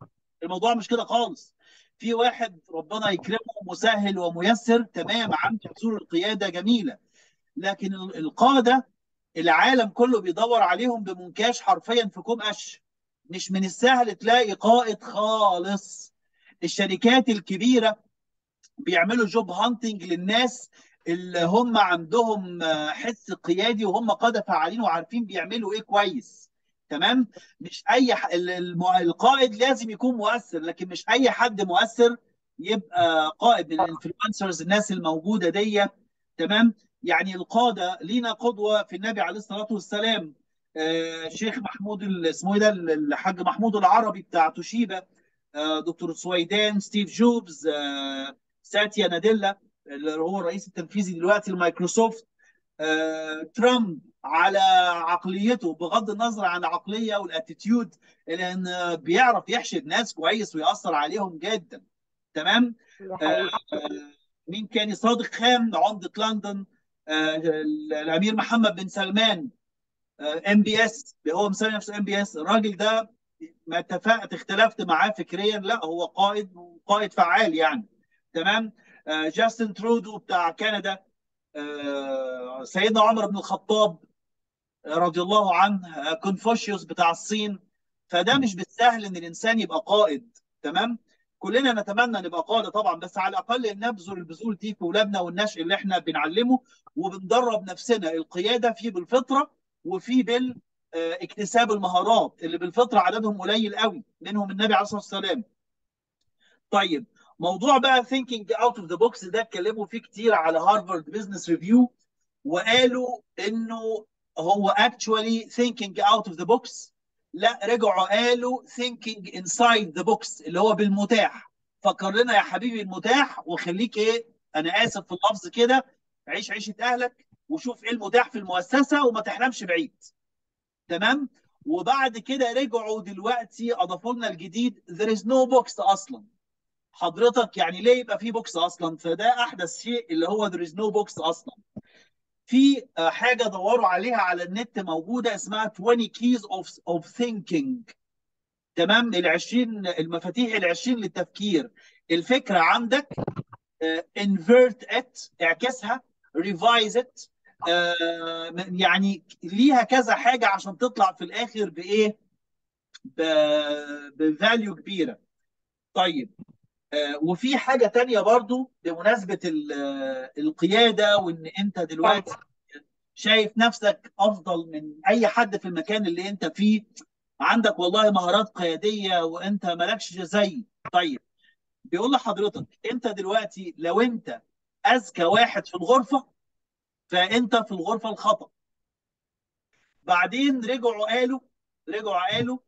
الموضوع مش كده خالص. في واحد ربنا يكرمه مسهل وميسر، تمام، عنده اصول القيادة جميلة، لكن القادة العالم كله بيدور عليهم بمنكاش حرفيا في كوم قش. مش من السهل تلاقي قائد خالص. الشركات الكبيرة بيعملوا job hunting للناس اللي هم عندهم حس قيادي وهم قاده فعالين وعارفين بيعملوا ايه كويس. تمام؟ مش اي القائد لازم يكون مؤثر، لكن مش اي حد مؤثر يبقى قائد. من ال influencers، الناس الموجودة دي. تمام؟ يعني القادة لينا قدوة في النبي عليه الصلاة والسلام، شيخ محمود اسمه ايه ده، الحاج محمود العربي بتاع توشيبا، دكتور سويدان، ستيف جوبز، ساتيا ناديلا اللي هو الرئيس التنفيذي دلوقتي لمايكروسوفت، ترامب على عقليته، بغض النظر عن العقلية وال attitude، لان بيعرف يحشد ناس كويس ويأثر عليهم جدا. تمام؟ ده حقيقي. مين كان؟ صادق خان عمدة لندن، الامير محمد بن سلمان، MBS، هو مسمي نفسه MBS. الراجل ده ما اتفقت اختلفت معاه فكريا، لا هو قائد وقائد فعال يعني. تمام؟ جاستن ترودو بتاع كندا، سيدنا عمر بن الخطاب رضي الله عنه، كونفوشيوس بتاع الصين. فده مش بالسهل ان الانسان يبقى قائد. تمام؟ كلنا نتمنى نبقى قادة طبعا، بس على الاقل نبذر البذور دي في اولادنا والنشء اللي احنا بنعلمه وبندرب نفسنا. القيادة في بالفطرة وفي بالاكتساب المهارات اللي بالفطرة عددهم قليل قوي، منهم النبي عليه الصلاة والسلام. طيب موضوع بقى thinking out of the box ده اتكلموا فيه كتير على Harvard Business Review، وقالوا انه هو actually thinking out of the box، لا رجعوا قالوا thinking inside the box، اللي هو بالمتاح. فكر لنا يا حبيبي المتاح، وخليك ايه، انا اسف في اللفظ كده، عيش عيشة اهلك وشوف ايه المتاح في المؤسسة وما تحلمش بعيد. تمام؟ وبعد كده رجعوا دلوقتي اضافوا لنا الجديد there is no box اصلا. حضرتك يعني ليه يبقى في box اصلا؟ فده احدث شيء اللي هو there is no box اصلا. في حاجة دوروا عليها على النت موجودة اسمها 20 keys of thinking. تمام؟ ال20 المفاتيح ال20 للتفكير. الفكرة عندك invert it، اعكسها، revise it، يعني ليها كذا حاجة عشان تطلع في الاخر بايه؟ ب value كبيرة. طيب وفي حاجة تانية برضو بمناسبة القيادة، وإن أنت دلوقتي شايف نفسك أفضل من أي حد في المكان اللي أنت فيه، عندك والله مهارات قيادية وأنت مالكش زي. طيب بيقول لحضرتك أنت دلوقتي لو أنت أذكى واحد في الغرفة فأنت في الغرفة الخطأ. بعدين رجعوا قالوا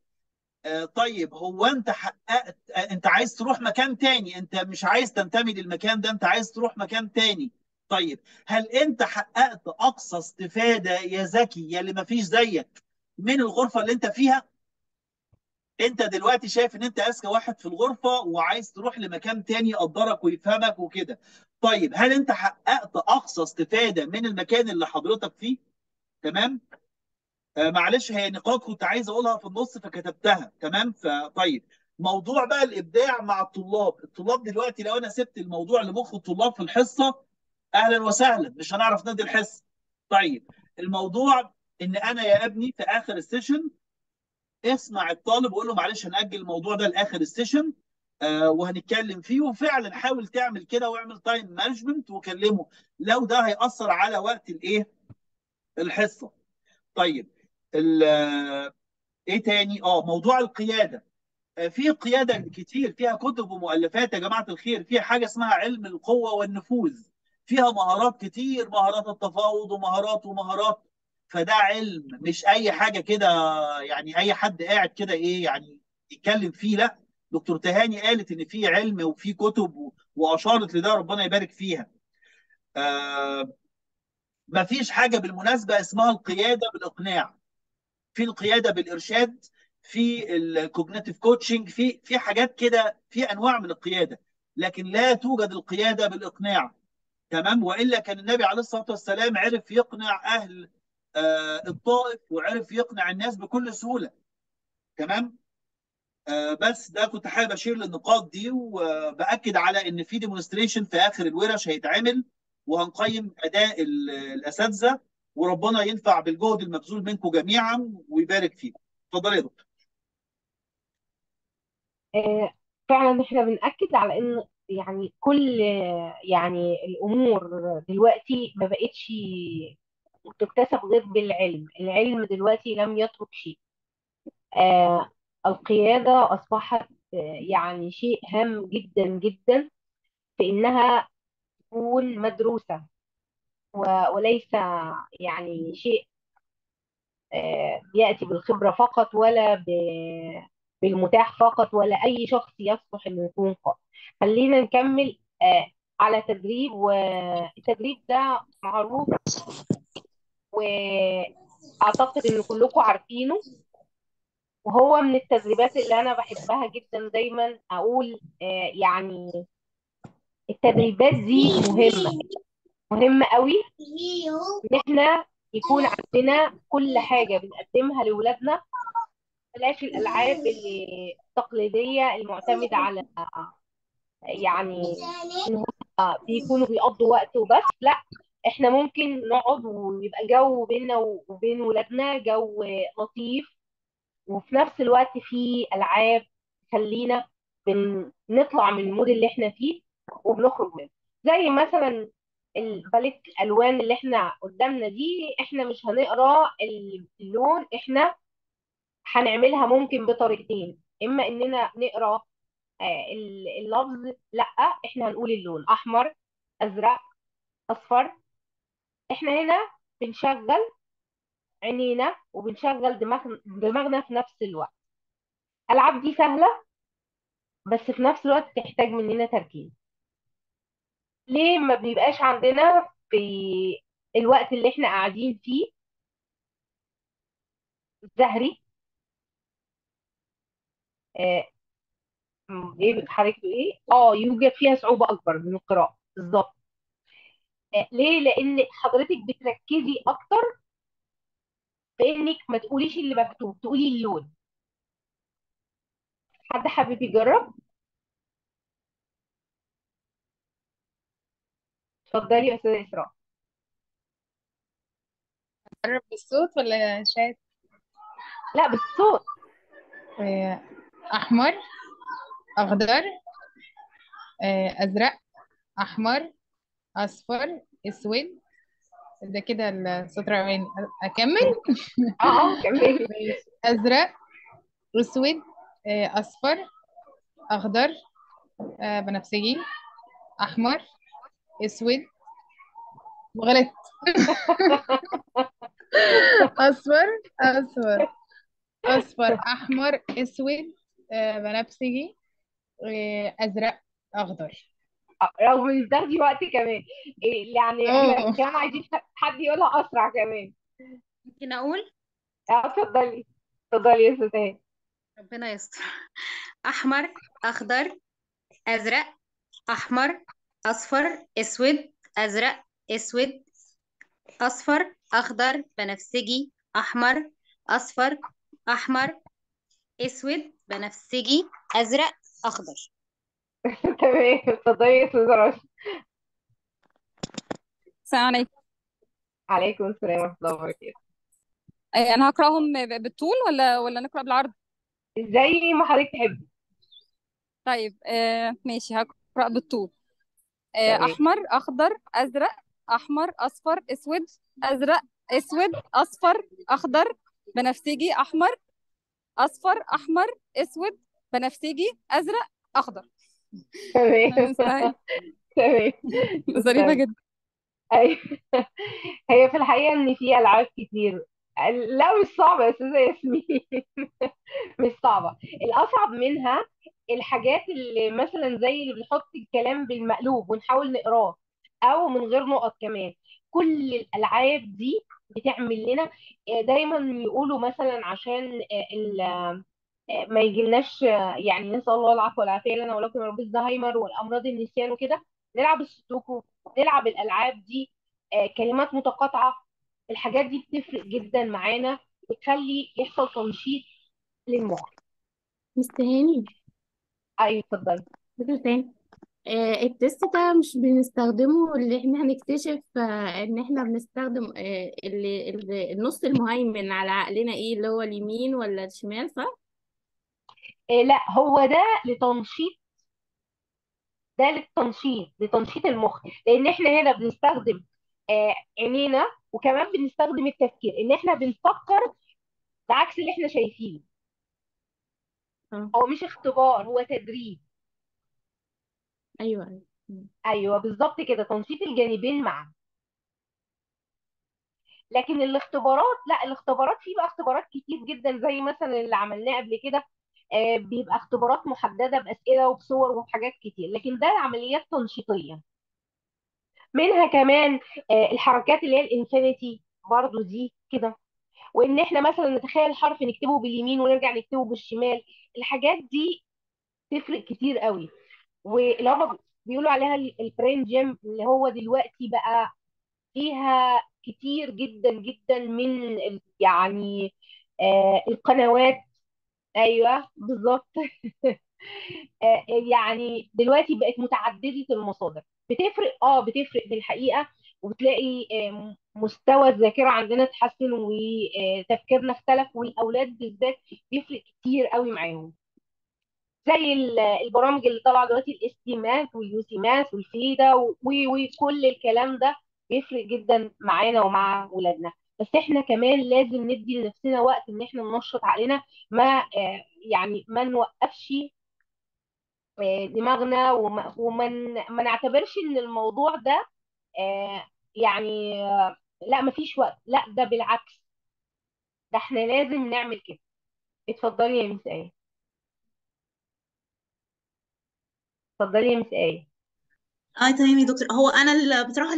طيب هو انت حققت، انت عايز تروح مكان تاني، انت مش عايز تنتمي للمكان ده، انت عايز تروح مكان تاني. طيب هل انت حققت اقصى استفادة يا ذكي يا اللي ما فيش زيك من الغرفة اللي انت فيها؟ انت دلوقتي شايف ان انت اذكى واحد في الغرفة وعايز تروح لمكان تاني يقدرك ويفهمك وكده. طيب هل انت حققت اقصى استفادة من المكان اللي حضرتك فيه؟ تمام؟ معلش هي نقاط كنت عايز اقولها في النص فكتبتها. تمام؟ فطيب موضوع بقى الابداع مع الطلاب. الطلاب دلوقتي لو انا سبت الموضوع لمخ الطلاب في الحصة اهلا وسهلا، مش هنعرف ندي الحصة. طيب الموضوع ان انا يا ابني في اخر ال session اسمع الطالب وقول له معلش هنأجل الموضوع ده لاخر ال session. وهنتكلم فيه. وفعلا حاول تعمل كده واعمل time management وكلمه لو ده هيأثر على وقت الايه الحصة. طيب ايه تاني؟ موضوع القيادة. في قيادة كتير فيها كتب ومؤلفات يا جماعة الخير، فيها حاجة اسمها علم القوة والنفوذ، فيها مهارات كتير، مهارات التفاوض ومهارات ومهارات. فده علم مش اي حاجة كده يعني اي حد قاعد كده ايه يعني يتكلم فيه. لا، دكتور تهاني قالت ان في علم وفي كتب واشارت لده، ربنا يبارك فيها. مفيش حاجة بالمناسبة اسمها القيادة بالاقناع، في القيادة بالارشاد، في ال cognitive coaching، في حاجات كده، في انواع من القيادة، لكن لا توجد القيادة بالاقناع. تمام؟ والا كان النبي عليه الصلاة والسلام عرف يقنع اهل الطائف وعرف يقنع الناس بكل سهولة. تمام؟ بس ده كنت حابب اشير للنقاط دي، وباكد على ان في demonstration في اخر الورش هيتعمل، وهنقيم اداء الاساتذة، وربنا ينفع بالجهد المبذول منكم جميعا ويبارك فيكم. اتفضلي يا دكتور. فعلا احنا بنأكد على ان يعني كل يعني الامور دلوقتي ما بقتش تكتسب غير بالعلم. العلم دلوقتي لم يترك شيء. القيادة أصبحت يعني شيء هام جدا جدا في إنها تكون مدروسة وليس يعني شيء يأتي بالخبرة فقط ولا بالمتاح فقط، ولا أي شخص يصلح إنه يكون قائد. خلينا نكمل على تدريب، والتدريب ده معروف وأعتقد إن كلكم عارفينه، وهو من التدريبات اللي أنا بحبها جدا. دايما أقول يعني التدريبات دي مهمة مهمة قوي، إن إحنا يكون عندنا كل حاجة بنقدمها لأولادنا، بلاش الألعاب اللي التقليدية المعتمدة على يعني إن هم بيكونوا بيقضوا وقت وبس. لا، إحنا ممكن نقعد ويبقى جو بيننا وبين ولادنا جو لطيف، وفي نفس الوقت في ألعاب تخلينا بنطلع من ال mood اللي احنا فيه وبنخرج منه. زي مثلا ال palette الألوان اللي احنا قدامنا دي، احنا مش هنقرا اللون، احنا هنعملها ممكن بطريقتين، اما اننا نقرا اللفظ، لا احنا هنقول اللون احمر ازرق اصفر. احنا هنا بنشغل عينينا وبنشغل دماغنا في نفس الوقت. الألعاب دي سهلة بس في نفس الوقت تحتاج مننا تركيز. ليه ما بيبقاش عندنا في الوقت اللي احنا قاعدين فيه زهري؟ آه، ايه حضرتك ايه؟ يوجد فيها صعوبة اكبر من القراءة بالظبط. ليه؟ لان حضرتك بتركزي اكتر في انك ما تقوليش اللي مكتوب، تقولي اللون. حد حابب يجرب؟ اتفضلي يا استاذه اسراء. أجرب بالصوت ولا شات؟ لا بالصوت. آه، أحمر أخضر أزرق أحمر أصفر أسود. ده كده السطر الأولاني. أكمل؟ كملي. ماشي. أزرق أسود أصفر أخضر بنفسجي أحمر أسود. غلط. أصفر أصفر أصفر أحمر أسود بنفسجي أزرق أخضر. رغم ان بتاخدي وقت كمان. إيه يعني احنا اه كمان عايزين حد يقولها اسرع كمان. ممكن أقول؟ اتفضلي اتفضلي يا استاذه. ربنا يستر. أحمر أخضر أزرق أحمر أصفر أسود أزرق أسود أصفر أخضر بنفسجي أحمر أصفر أحمر أسود بنفسجي أزرق أخضر. تمام، اتفضلي يا استاذه رشا. السلام عليكم. عليكم السلام ورحمة الله وبركاته. انا هقراهم بالطول ولا نقرا بالعرض؟ زي ما حضرتك تحبي. طيب ماشي، هقرأ بالطول. تمام. أحمر أخضر أزرق أحمر أصفر أسود أزرق أسود أصفر أخضر بنفسجي أحمر أصفر أحمر أسود بنفسجي أزرق أخضر. تمام. مستعد. تمام. ظريفة تسلمي. جدا. أيوة. هي في الحقيقة إن في ألعاب كتير. لا مش صعبة يا أستاذة ياسمين. مش صعبة. الأصعب منها الحاجات اللي مثلا زي اللي بنحط الكلام بالمقلوب ونحاول نقراه، أو من غير نقط كمان. كل الألعاب دي بتعمل لنا دايما يقولوا مثلا عشان ما يجيلناش، يعني نسأل الله العفو والعافية لنا ولكم يا رب، الزهايمر والأمراض النسيان وكده، نلعب السودوكو، نلعب الألعاب دي، كلمات متقاطعة. الحاجات دي بتفرق جدا معانا، بتخلي يحصل تنشيط للمخ. مستهاني. ايوه اتفضلي. فكرة تاني، التست ده مش بنستخدمه اللي احنا هنكتشف ان احنا بنستخدم اللي النص المهيمن على عقلنا، ايه اللي هو اليمين ولا الشمال، صح؟ لا، هو ده لتنشيط، ده للتنشيط، لتنشيط المخ، لان احنا هنا بنستخدم عينينا، وكمان بنستخدم التفكير، ان احنا بنفكر بعكس اللي احنا شايفينه. اه هو مش اختبار، هو تدريب. ايوه ايوه. ايوه بالظبط كده، تنشيط الجانبين معا. لكن الاختبارات لا، الاختبارات في بقى اختبارات كتير جدا، زي مثلا اللي عملناه قبل كده، بيبقى اختبارات محددة بأسئلة وبصور وبحاجات كتير، لكن ده عمليات تنشيطية. منها كمان الحركات اللي هي ال infinity برضو دي كده، وان احنا مثلا نتخيل حرف نكتبه باليمين ونرجع نكتبه بالشمال. الحاجات دي تفرق كتير قوي. واللي هم بيقولوا عليها ال brain gym، اللي هو دلوقتي بقى فيها كتير جدا جدا من يعني القنوات. ايوه بالظبط. يعني دلوقتي بقت متعددة المصادر، بتفرق، بتفرق بالحقيقة، وبتلاقي مستوى الذاكرة عندنا اتحسن وتفكيرنا اختلف، والأولاد بالذات بيفرق كتير قوي معاهم. زي البرامج اللي طالعة دلوقتي، ال ST Math وال UC Math والفيدا وكل الكلام ده بيفرق جدا معانا ومع ولادنا. بس احنا كمان لازم ندي لنفسنا وقت ان احنا ننشط عقلنا، ما يعني ما نوقفش دماغنا، وما ما نعتبرش ان الموضوع ده يعني لا مفيش وقت، لا ده بالعكس، ده احنا لازم نعمل كده. اتفضلي يا مس آية. اتفضلي يا مس آية. اه تمام يا دكتور. هو انا بصراحة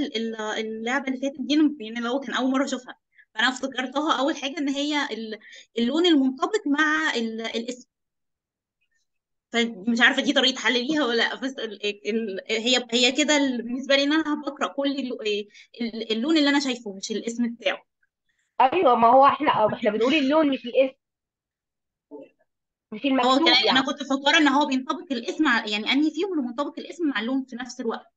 اللعبة اللي فاتت دي يعني لو كان اول مرة اشوفها، فانا افتكرتها اول حاجة ان هي اللون المنطبق مع الاسم، فمش عارفه دي طريقه حل ليها ولا لا، بس هي كده بالنسبة لي ان انا بقرا كل اللون اللي انا شايفه مش الاسم بتاعه. ايوه، ما هو احنا بنقول اللون مش الاسم، مش هو المكتوب كان انا يعني. كنت مفكرة ان هو بينطبق الاسم يعني انهي فيهم اللي منطبق الاسم مع اللون في نفس الوقت.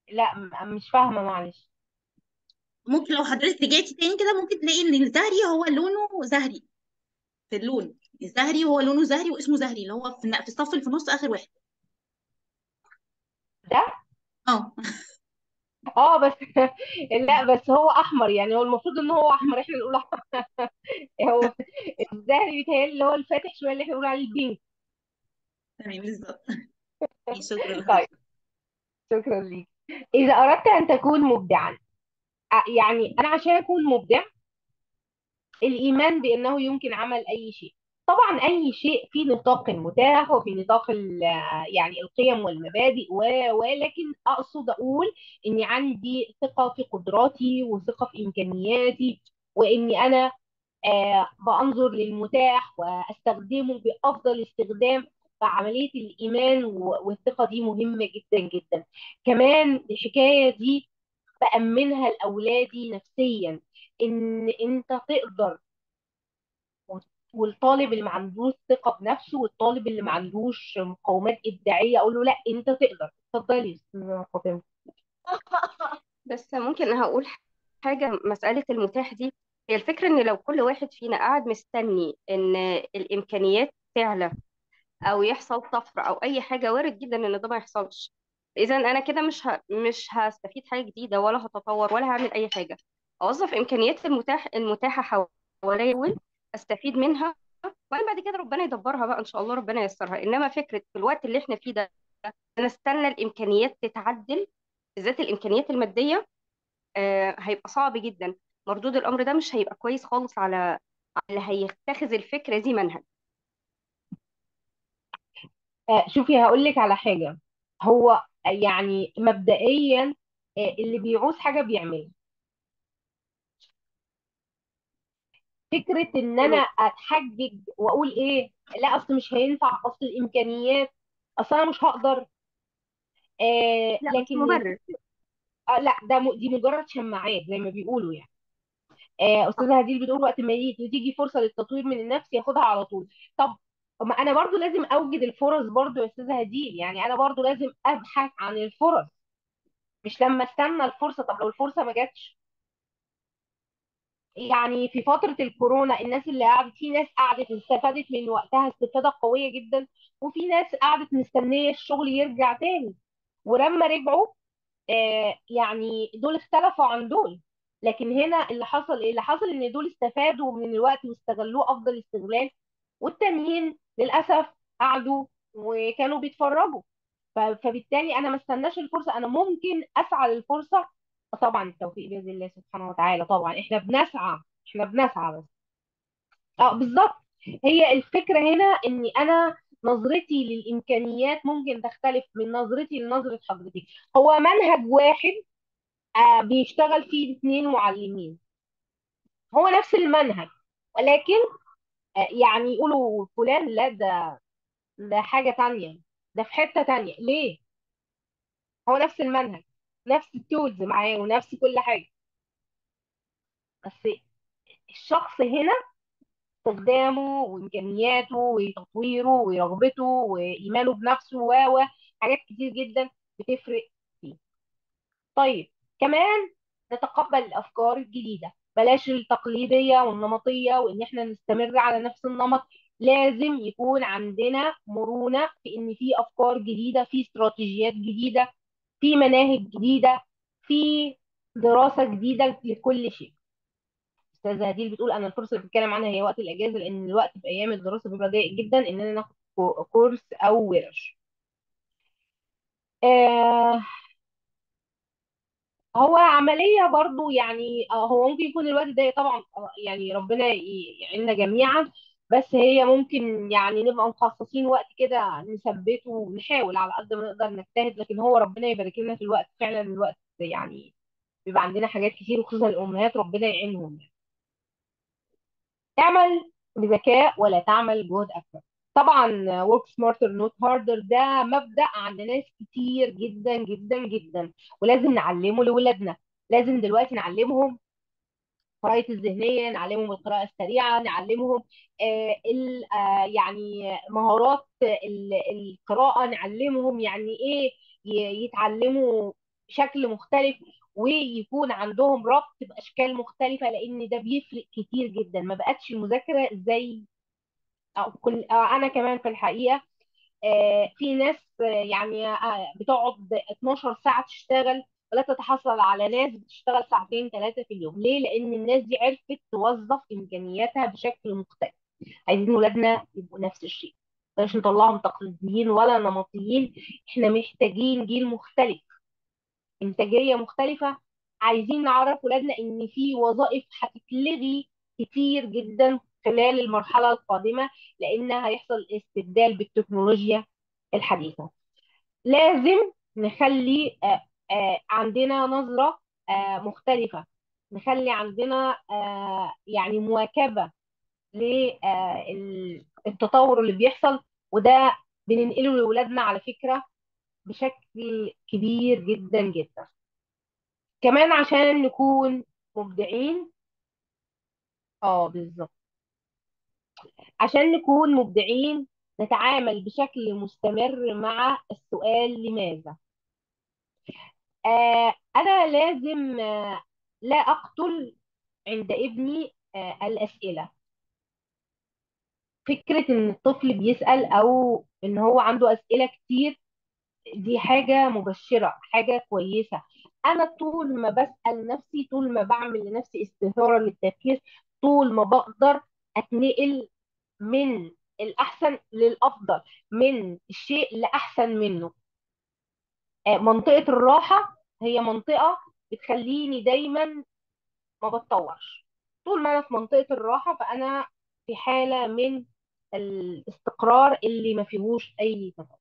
لا مش فاهمه، معلش. ممكن لو حضرتك رجعتي تاني كده ممكن تلاقي ان الزهري هو لونه زهري، في اللون الزهري هو لونه زهري واسمه زهري، اللي هو في الصف اللي في النص اخر واحد. ده اه اه بس لا بس هو احمر، يعني هو المفروض ان هو احمر، احنا نقول احمر. هو الزهري بيتهيألي اللي هو الفاتح شوية، اللي احنا بنقول عليه البينك. تمام بالظبط. شكرا طيب لحضرتك. شكرا ليك. اذا اردت ان تكون مبدعا، يعني انا عشان اكون مبدع، الايمان بانه يمكن عمل اي شيء. طبعا اي شيء في نطاق المتاح وفي نطاق يعني القيم والمبادئ، ولكن اقصد اقول اني عندي ثقة في قدراتي وثقه في امكانياتي، واني انا بانظر للمتاح واستخدمه بافضل استخدام. فعملية الايمان والثقة دي مهمة جدا جدا. كمان الحكاية دي بأمنها لأولادي نفسيا، إن أنت تقدر، والطالب اللي ما عندوش ثقة بنفسه والطالب اللي ما عندوش مقومات إبداعية أقول له لا أنت تقدر. اتفضلي يا أستاذة فاطمة. بس ممكن هقول حاجة، مسألة المتاح دي هي الفكرة ان لو كل واحد فينا قاعد مستني ان الامكانيات تعلى او يحصل طفرة او اي حاجة، وارد جدا ان ده ما يحصلش. اذا انا كده مش هستفيد حاجة جديدة، ولا هتطور، ولا هعمل اي حاجة. اوظف امكانيات المتاحة حواليا الاول، استفيد منها، وبعدين بعد كده ربنا يدبرها بقى ان شاء الله، ربنا ييسرها. انما فكرة في الوقت اللي احنا فيه ده انا استنى الامكانيات تتعدل، بالذات الامكانيات المادية، هيبقى صعب جدا. مردود الامر ده مش هيبقى كويس خالص على اللي هيتخذ الفكرة دي منهج. شوفي هقول لك على حاجة. هو يعني مبدئيا اللي بيعوز حاجة بيعملها. فكرة ان انا تمام. اتحجج واقول ايه، لا اصل مش هينفع، اصل الامكانيات، اصل انا مش هقدر، لا مش لكن مبرر. لا ده دي مجرد شماعات زي ما بيقولوا يعني. استاذه هديل بتقول وقت ما تيجي فرصة للتطوير من النفس ياخدها على طول. طب ما انا برضو لازم اوجد الفرص برضو يا استاذه هديل، يعني انا برضو لازم ابحث عن الفرص، مش لما استنى الفرصة. طب لو الفرصة ما جاتش، يعني في فترة الكورونا الناس اللي قعدت، في ناس قعدت استفادت من وقتها استفاده قوية جدا، وفي ناس قعدت مستنيه الشغل يرجع تاني، ولما رجعوا يعني دول اختلفوا عن دول. لكن هنا اللي حصل ايه؟ اللي حصل ان دول استفادوا من الوقت واستغلوه افضل استغلال، والتانيين للاسف قعدوا وكانوا بيتفرجوا. فبالتالي انا ما استناش الفرصة، انا ممكن اسعى للفرصه. طبعا التوفيق باذن الله سبحانه وتعالى، طبعا احنا بنسعى، احنا بنسعى بس. بالظبط. هي الفكرة هنا اني انا نظرتي للامكانيات ممكن تختلف من نظرتي لنظره حضرتك. هو منهج واحد بيشتغل فيه 2 معلمين، هو نفس المنهج، ولكن يعني يقولوا فلان لا ده حاجة تانية، ده في حتة تانية. ليه؟ هو نفس المنهج، نفس التولز معاه ونفس كل حاجة، بس الشخص هنا استخدامه وإمكانياته وتطويره ورغبته وإيمانه بنفسه و حاجات كتير جدا بتفرق فيه. طيب كمان نتقبل الأفكار الجديدة، بلاش التقليدية والنمطية وإن إحنا نستمر على نفس النمط. لازم يكون عندنا مرونة في إن في أفكار جديدة، في استراتيجيات جديدة، في مناهج جديدة، في دراسة جديدة لكل شيء. أستاذة هديل بتقول أنا الفرصة اللي بتكلم عنها هي وقت الأجازة، لأن الوقت في أيام الدراسة بيبقى ضيق جدا إننا ناخد كورس أو ورش. آه هو عملية برضو يعني، هو ممكن يكون الوقت ده طبعا، يعني ربنا يعيننا جميعا، بس هي ممكن يعني نبقى مخصصين وقت كده نثبته ونحاول على قد ما نقدر نجتهد، لكن هو ربنا يبارك لنا في الوقت. فعلا الوقت يعني بيبقى عندنا حاجات كتير، وخصوصا الأمهات ربنا يعينهم يعني. تعمل بذكاء ولا تعمل جهد أكبر. طبعا work smarter not harder ده مبدأ عند ناس كتير جدا جدا جدا، ولازم نعلمه لولادنا. لازم دلوقتي نعلمهم الخرائط الذهنية، نعلمهم القراءة السريعة، نعلمهم يعني مهارات القراءة، نعلمهم يعني ايه يتعلموا بشكل مختلف ويكون عندهم ربط بأشكال مختلفة، لأن ده بيفرق كتير جدا. ما بقتش المذاكرة زي أو كل أنا كمان في الحقيقة في ناس يعني بتقعد 12 ساعة تشتغل ولا تتحصل على ناس بتشتغل ساعتين 3 في اليوم. ليه؟ لأن الناس دي عرفت توظف إمكانياتها بشكل مختلف. عايزين ولادنا يبقوا نفس الشيء، مش نطلعهم تقليديين ولا نمطيين. احنا محتاجين جيل مختلف، إنتاجية مختلفة. عايزين نعرف ولادنا إن في وظائف هتتلغي كتير جدا خلال المرحلة القادمة، لأن هيحصل استبدال بالتكنولوجيا الحديثة. لازم نخلي عندنا نظرة مختلفة، نخلي عندنا يعني مواكبة للتطور اللي بيحصل، وده بننقله لأولادنا على فكرة بشكل كبير جدا جدا. كمان عشان نكون مبدعين، بالظبط، عشان نكون مبدعين نتعامل بشكل مستمر مع السؤال لماذا. أنا لازم لا أقتل عند ابني الأسئلة. فكرة إن الطفل بيسأل أو إن هو عنده أسئلة كتير دي حاجة مبشرة، حاجة كويسة. أنا طول ما بسأل نفسي، طول ما بعمل لنفسي استثارة للتفكير، طول ما بقدر أتنقل من الأحسن للأفضل، من الشيء لأحسن منه. منطقة الراحة هي منطقة بتخليني دايما ما بتطورش. طول ما أنا في منطقة الراحة فأنا في حالة من الاستقرار اللي ما فيهوش أي تطور.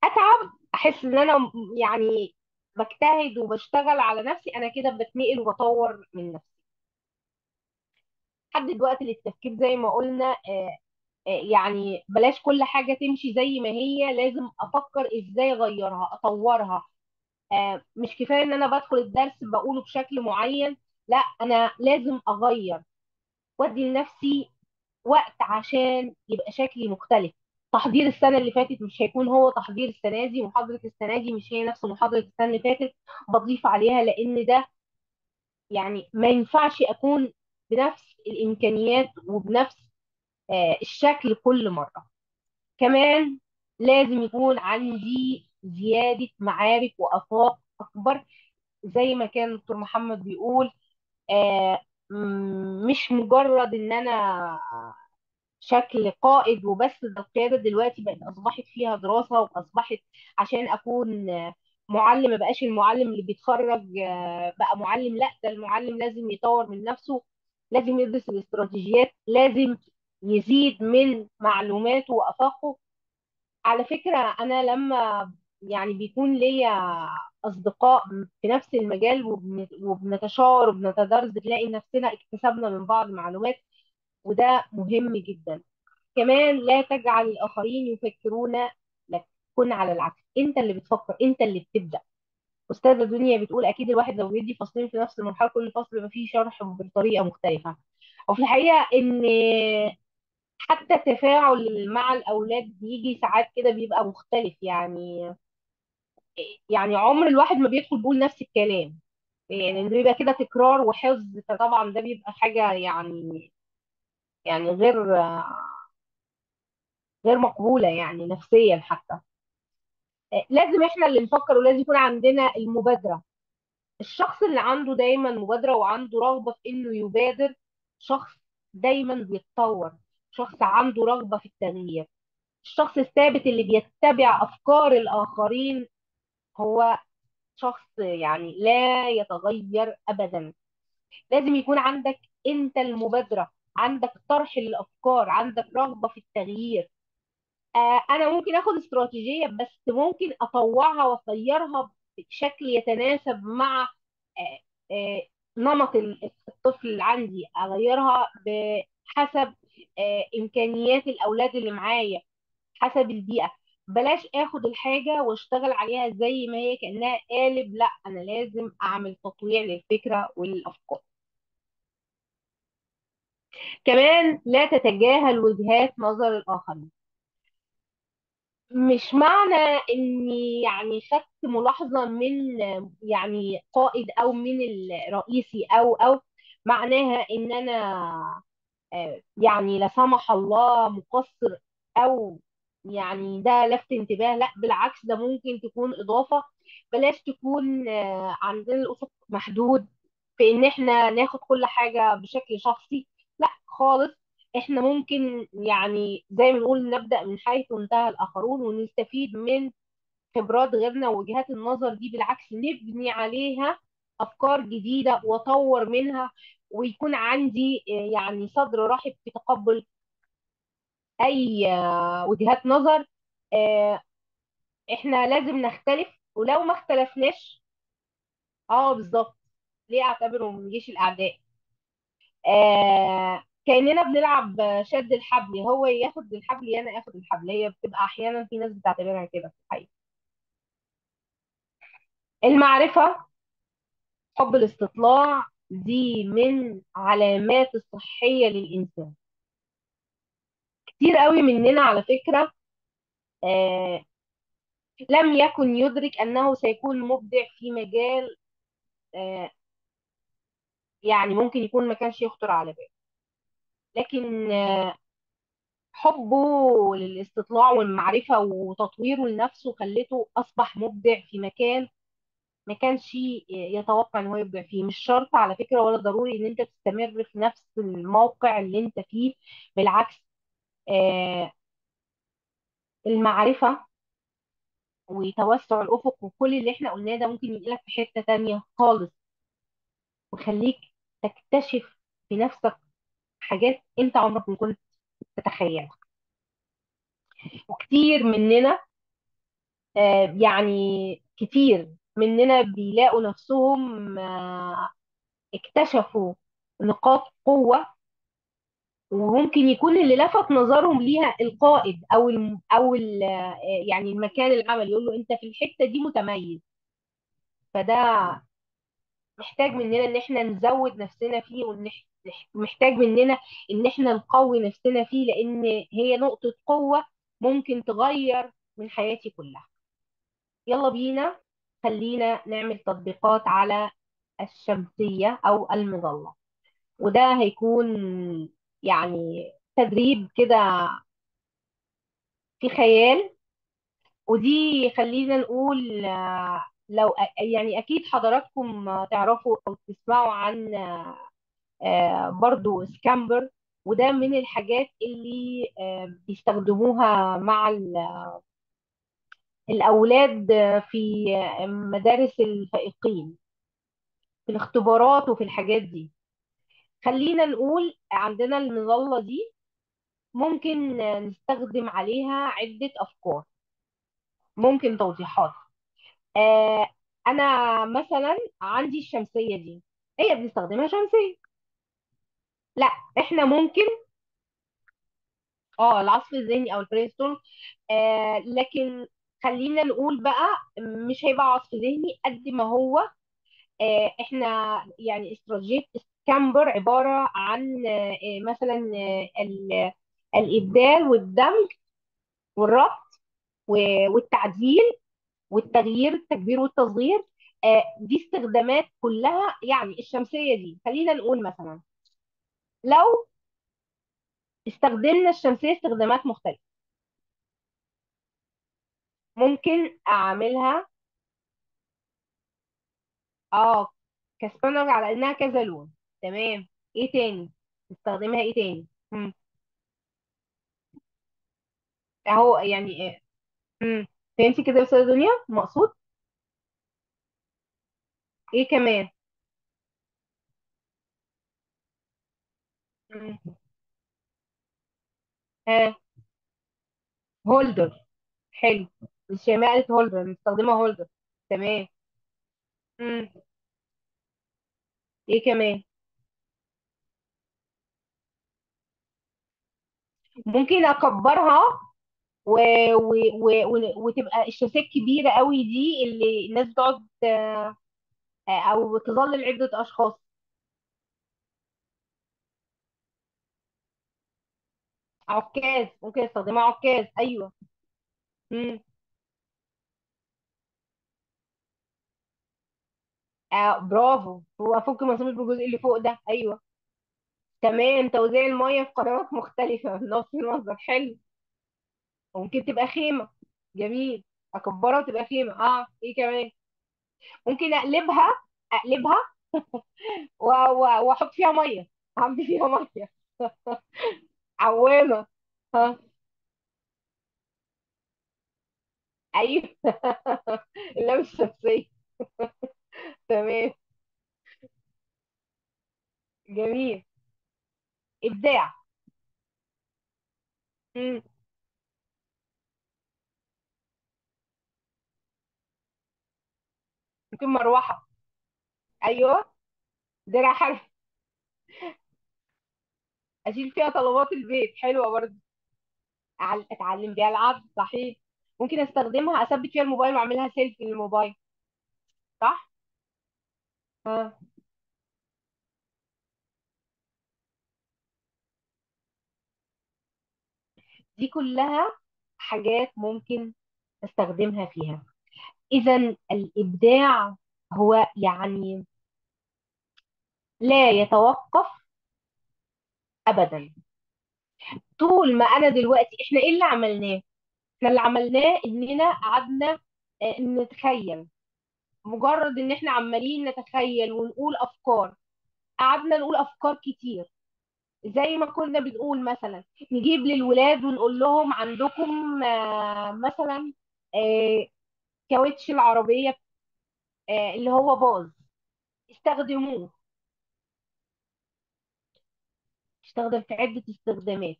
أتعب، أحس إن أنا يعني بجتهد وبشتغل على نفسي، أنا كده بتنقل وبطور من نفسي. حدد وقت للتفكير زي ما قلنا. يعني بلاش كل حاجة تمشي زي ما هي، لازم أفكر إزاي أغيرها، أطورها. مش كفاية إن أنا بدخل الدرس بقوله بشكل معين، لا أنا لازم أغير وأدي لنفسي وقت عشان يبقى شكلي مختلف. تحضير السنة اللي فاتت مش هيكون هو تحضير السنة دي، محاضرة السنة دي مش هي نفس محاضرة السنة اللي فاتت، بضيف عليها، لأن ده يعني ما ينفعش أكون بنفس الإمكانيات وبنفس الشكل كل مرة. كمان لازم يكون عندي زيادة معارف وآفاق أكبر، زي ما كان دكتور محمد بيقول. مش مجرد إن أنا شكل قائد وبس، ده القيادة دلوقتي بقت أصبحت فيها دراسة، وأصبحت عشان أكون معلم ما بقاش المعلم اللي بيتخرج بقى معلم، لا ده المعلم لازم يطور من نفسه، لازم يدرس الاستراتيجيات، لازم يزيد من معلوماته وآفاقه. على فكرة أنا لما يعني بيكون ليا أصدقاء في نفس المجال وبنتشاور وبنتدارس، بتلاقي نفسنا اكتسبنا من بعض معلومات، وده مهم جدا. كمان لا تجعل الآخرين يفكرون لك، كن على العكس، أنت اللي بتفكر، أنت اللي بتبدأ. أستاذة دنيا بتقول أكيد الواحد لو بيدي فصلين في نفس المرحلة كل فصل بيبقى فيه شرح بطريقة مختلفة. وفي الحقيقة إن حتى التفاعل مع الأولاد بيجي ساعات كده بيبقى مختلف، يعني عمر الواحد ما بيدخل بيقول نفس الكلام، يعني بيبقى كده تكرار وحفظ، فطبعا ده بيبقى حاجة يعني غير مقبولة يعني نفسيا حتى. لازم احنا اللي نفكر، ولازم يكون عندنا المبادرة. الشخص اللي عنده دايما مبادرة وعنده رغبة في انه يبادر، شخص دايما بيتطور، شخص عنده رغبة في التغيير. الشخص الثابت اللي بيتبع أفكار الآخرين هو شخص يعني لا يتغير أبدا. لازم يكون عندك أنت المبادرة، عندك طرح للأفكار، عندك رغبة في التغيير. أنا ممكن أخد استراتيجية بس ممكن أطوعها وأغيرها بشكل يتناسب مع نمط الطفل اللي عندي، أغيرها بحسب إمكانيات الأولاد اللي معايا، حسب البيئة. بلاش اخد الحاجة واشتغل عليها زي ما هي كأنها قالب، لا انا لازم اعمل تطويع للفكرة والافكار. كمان لا تتجاهل وجهات نظر الاخرين. مش معنى اني يعني خدت ملاحظة من يعني قائد او من الرئيسي او معناها ان انا يعني لا سمح الله مقصر او يعني ده لفت انتباه، لا بالعكس ده ممكن تكون اضافه. بلاش تكون عندنا الافق محدود في ان احنا ناخد كل حاجه بشكل شخصي، لا خالص. احنا ممكن يعني زي ما بنقول نبدا من حيث انتهى الاخرون، ونستفيد من خبرات غيرنا ووجهات النظر دي، بالعكس نبني عليها افكار جديده واطور منها، ويكون عندي يعني صدر رحب في تقبل اي وجهات نظر. احنا لازم نختلف، ولو ما اختلفناش بالظبط ليه اعتبره من جيش الاعداء؟ كاننا بنلعب شد الحبل، هو ياخد الحبل انا اخد الحبل، هي بتبقى احيانا في ناس بتعتبرها كده في الحقيقه. المعرفه، حب الاستطلاع، دي من علامات الصحيه للانسان. كتير قوي مننا على فكرة لم يكن يدرك أنه سيكون مبدع في مجال يعني ممكن يكون ما كانش يخطر على باله. لكن حبه للاستطلاع والمعرفة وتطويره لنفسه خلته أصبح مبدع في مكان ما كانش يتوقع ان هو يبدع فيه. مش شرط على فكرة ولا ضروري ان انت تستمر في نفس الموقع اللي انت فيه، بالعكس المعرفة وتوسع الأفق وكل اللي احنا قلناه ده ممكن ينقلك في حتة تانية خالص، ويخليك تكتشف في نفسك حاجات انت عمرك ما كنت تتخيلها. وكتير مننا يعني كتير مننا بيلاقوا نفسهم اكتشفوا نقاط قوة، وممكن يكون اللي لفت نظرهم ليها القائد او يعني المكان العمل، يقول له انت في الحتة دي متميز. فده محتاج مننا ان احنا نزود نفسنا فيه، ومحتاج مننا ان احنا نقوي نفسنا فيه، لان هي نقطة قوة ممكن تغير من حياتي كلها. يلا بينا، خلينا نعمل تطبيقات على الشمسية او المظلة، وده هيكون يعني تدريب كده في خيال. ودي خلينا نقول لو يعني اكيد حضراتكم تعرفوا او تسمعوا عن برضو SCAMPER، وده من الحاجات اللي بيستخدموها مع الأولاد في مدارس الفائقين في الاختبارات وفي الحاجات دي. خلينا نقول عندنا المظلة دي ممكن نستخدم عليها عدة أفكار، ممكن توضيحات. أنا مثلا عندي الشمسية دي، هي بنستخدمها شمسية، لا احنا ممكن العصف الذهني او ال brainstorm، لكن خلينا نقول بقى مش هيبقى عصف ذهني قد ما هو احنا يعني استراتيجية SCAMPER عبارة عن مثلا الإبدال والدمج والربط والتعديل والتغيير، التكبير والتصغير. دي استخدامات كلها. يعني الشمسية دي خلينا نقول مثلا لو استخدمنا الشمسية استخدامات مختلفة، ممكن أعملها كسبانر على إنها كذا لون. تمام. إيه تاني نستخدمها؟ إيه تاني؟ أهو يعني إيه؟ فهمتي كده يا أستاذة دنيا مقصود؟ إيه كمان؟ ها، holder. حلو، مش شيماء قالت holder، نستخدمها holder. تمام. ايه كمان؟ ممكن اكبرها و... و... وتبقى الشاشات كبيرة قوي دي اللي الناس بتقعد او تظلل عدة اشخاص. عكاز، ممكن استخدمها عكاز. ايوه. امم برافو، هو افك مسامير بالجزء اللي فوق ده. ايوه تمام. توزيع المية في قنوات مختلفة نفس المصدر. حلو. ممكن تبقى خيمة. جميل، اكبرها وتبقى خيمة. ايه كمان؟ ممكن اقلبها واحط فيها مية، اعبي فيها مية. عوامة. ها، ايوه. اللام الشمسية. تمام، جميل، ابداع. مم. ممكن مروحة. ايوه، درع حرف اشيل فيها طلبات البيت. حلوة برضه. اتعلم بيها العب. صحيح. ممكن استخدمها اثبت فيها الموبايل واعملها سيلفي للموبايل. صح. ها، دي كلها حاجات ممكن استخدمها فيها. اذا الابداع هو يعني لا يتوقف ابدا. طول ما انا دلوقتي، احنا ايه اللي عملناه؟ احنا اللي عملناه اننا قعدنا نتخيل، مجرد ان احنا عمالين نتخيل ونقول افكار، قعدنا نقول افكار كتير. زي ما كنا بنقول مثلا نجيب للولاد ونقول لهم عندكم مثلا آه، كاوتش العربية اللي هو باظ، استخدموه، استخدم في عدة استخدامات.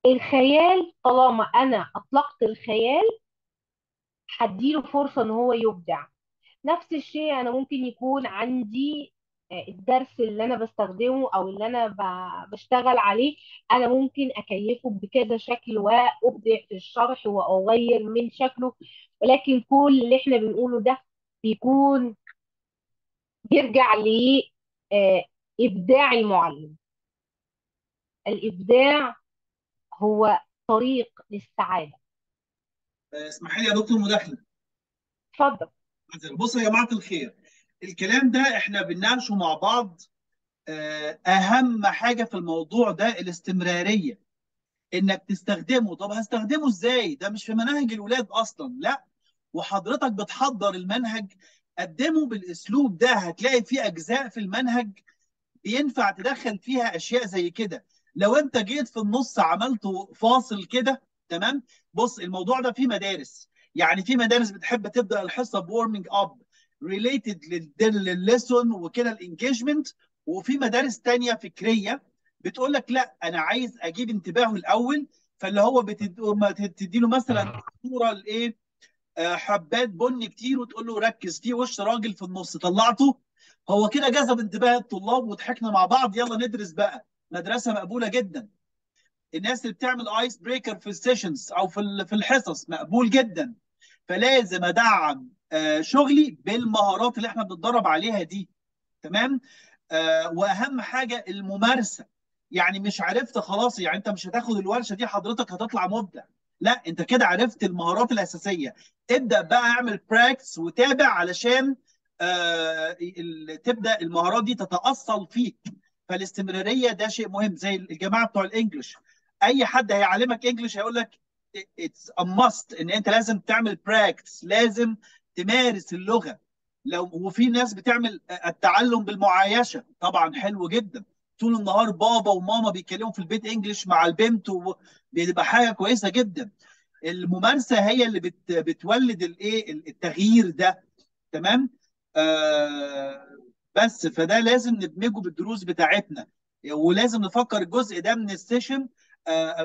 الخيال طالما انا اطلقت الخيال هديله فرصة ان هو يبدع. نفس الشيء انا ممكن يكون عندي الدرس اللي انا بستخدمه او اللي انا بشتغل عليه، انا ممكن اكيفه بكذا شكل وابدع في الشرح واغير من شكله، ولكن كل اللي احنا بنقوله ده بيكون بيرجع ل ابداع المعلم. الابداع هو طريق للسعادة. اسمحي لي يا دكتور مداخله. اتفضل. بصوا يا جماعة الخير، الكلام ده احنا بنناقشه مع بعض. اهم حاجة في الموضوع ده الاستمرارية، انك تستخدمه. طب هستخدمه ازاي؟ ده مش في مناهج الولاد اصلا. لا، وحضرتك بتحضر المنهج قدمه بالاسلوب ده، هتلاقي فيه اجزاء في المنهج بينفع تدخل فيها اشياء زي كده. لو انت جيت في النص عملته فاصل كده، تمام. بص، الموضوع ده في مدارس، يعني في مدارس بتحب تبدا الحصة ب warming up related لل lesson وكده ال engagement، وفي مدارس تانية فكرية بتقول لك لا، انا عايز اجيب انتباهه الاول، فاللي هو تدي له مثلا صوره لايه، حبات بن كتير، وتقول له ركز في وش راجل في النص، طلعته هو كده جذب انتباه الطلاب وضحكنا مع بعض، يلا ندرس بقى. مدرسه مقبولة جدا. الناس اللي بتعمل ice breaker في ال sessions او في الحصص مقبول جدا. فلازم ادعم شغلي بالمهارات اللي احنا بنتدرب عليها دي، تمام. واهم حاجة الممارسة، يعني مش عرفت خلاص، يعني انت مش هتاخد الورشة دي حضرتك هتطلع مبدع، لا، انت كده عرفت المهارات الاساسية، ابدا بقى اعمل practice وتابع علشان تبدا المهارات دي تتاصل فيك. فالاستمراريه ده شيء مهم. زي الجماعة بتوع ال English، اي حد هيعلمك English هيقول لك it's a must ان انت لازم تعمل practice، لازم تمارس اللغة. لو وفي ناس بتعمل التعلم بالمعايشه، طبعا حلو جدا، طول النهار بابا وماما بيتكلموا في البيت English مع البنت، وبيبقى حاجة كويسة جدا. الممارسة هي اللي بتولد الايه، التغيير ده، تمام. بس فده لازم ندمجه بالدروس بتاعتنا، ولازم نفكر الجزء ده من ال session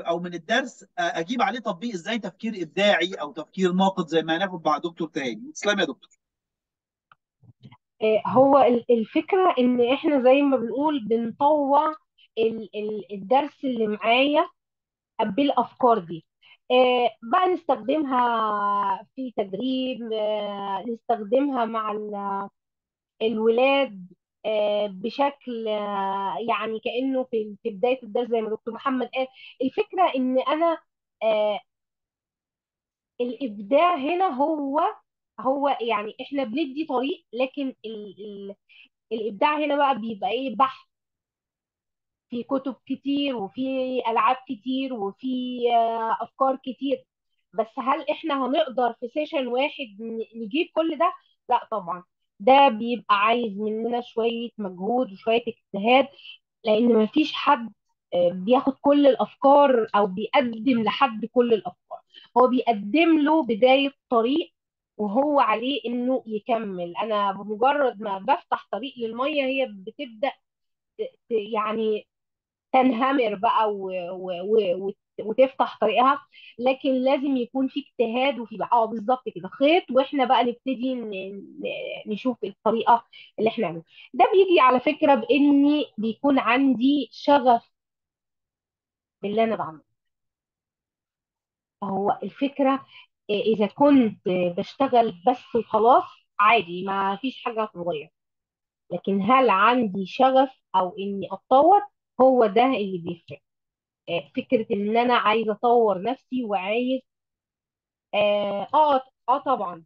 او من الدرس اجيب عليه تطبيق ازاي، تفكير ابداعي او تفكير ناقد زي ما هناخد مع دكتور تهاني. تسلم يا دكتور. هو الفكرة ان احنا زي ما بنقول بنطوع الدرس اللي معايا بالافكار دي، بقى نستخدمها في تدريب، نستخدمها مع الولاد بشكل يعني كأنه في بداية الدرس زي ما دكتور محمد قال. الفكرة ان انا الابداع هنا هو يعني احنا بندي طريق، لكن ال الابداع هنا بقى بيبقى ايه، بحث في كتب كتير وفي العاب كتير وفي افكار كتير. بس هل احنا هنقدر في session واحد نجيب كل ده؟ لا طبعا، ده بيبقى عايز مننا شوية مجهود وشوية اجتهاد، لان مفيش حد بياخد كل الافكار او بيقدم لحد كل الافكار، هو بيقدم له بداية طريق وهو عليه انه يكمل. انا بمجرد ما بفتح طريق للمية هي بتبدأ يعني تنهمر بقى وتفتح طريقها، لكن لازم يكون في اجتهاد وفي بقى بالظبط كده خيط، واحنا بقى نبتدي نشوف الطريقة اللي احنا نعملها. ده بيجي على فكرة باني بيكون عندي شغف باللي انا بعمله. هو الفكرة اذا كنت بشتغل بس وخلاص عادي ما فيش حاجة هتتغير، لكن هل عندي شغف او اني اتطور؟ هو ده اللي بيفرق. فكرة ان انا عايزة اطور نفسي وعايز اه طبعا.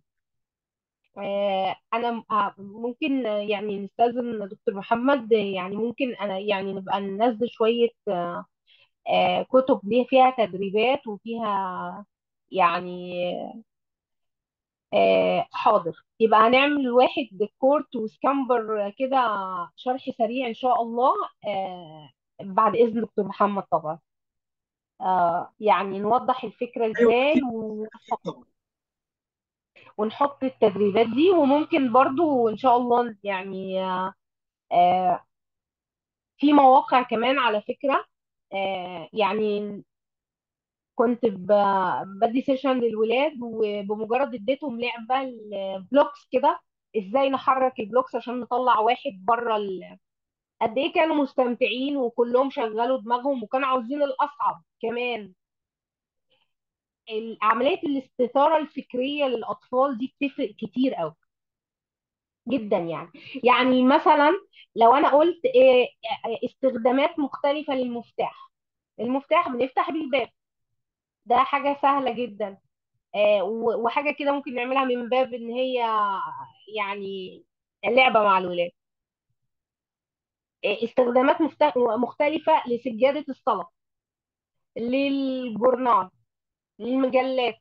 انا ممكن يعني نستأذن دكتور محمد، يعني ممكن انا يعني نبقى ننزل شوية كتب ليه فيها تدريبات وفيها يعني حاضر. يبقى هنعمل واحد كورت وسكامبر كده، شرح سريع ان شاء الله، بعد اذن دكتور محمد طبعا. يعني نوضح الفكرة ايوه ازاي اكيد اكيد طبعا. ونحط التدريبات دي، وممكن برضو ان شاء الله يعني آه، في مواقع كمان على فكرة. يعني كنت بدي session للولاد، وبمجرد اديتهم لعبة ال blocks كده، ازاي نحرك ال blocks عشان نطلع واحد بره قد ايه كانوا مستمتعين، وكلهم شغلوا دماغهم وكانوا عاوزين الأصعب كمان. عملية الاستثارة الفكرية للأطفال دي بتفرق كتير قوي جدا. يعني مثلا لو انا قلت استخدامات مختلفة للمفتاح، المفتاح بنفتح بيه الباب، ده حاجة سهلة جدا. وحاجة كده ممكن نعملها من باب ان هي يعني لعبة مع الولاد. استخدامات مختلفة لسجادة الصلاة، للجورنال، للمجلات.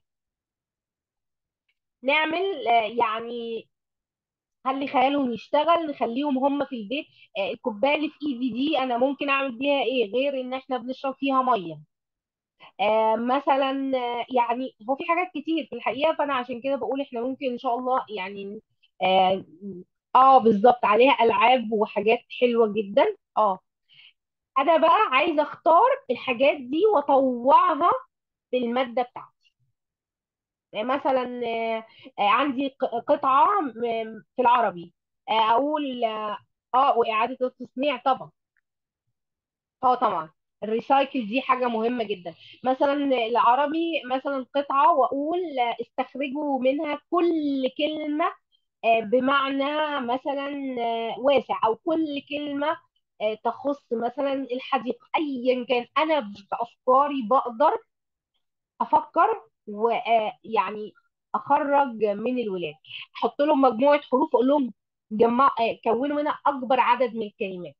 نعمل يعني خلي خيالهم يشتغل، نخليهم هم في البيت. الكوباية اللي في ايدي دي انا ممكن اعمل بيها ايه غير ان احنا بنشرب فيها مية مثلا. يعني هو في حاجات كتير في الحقيقة، فانا عشان كده بقول احنا ممكن ان شاء الله يعني اه بالظبط عليها العاب وحاجات حلوة جدا. انا بقى عايزه اختار الحاجات دي واطوعها بالماده بتاعتي. يعني مثلا عندي قطعه في العربي، اقول واعاده التصنيع طبعا. طبعا الريسايكل دي حاجة مهمة جدا. مثلا العربي مثلا قطعه، واقول استخرجوا منها كل كلمة بمعنى مثلا واسع، او كل كلمة تخص مثلا الحديقة، ايا كان. انا بافكاري بقدر افكر ويعني اخرج من الولاد، احط لهم مجموعة حروف اقول لهم جمع كونوا منها اكبر عدد من الكلمات،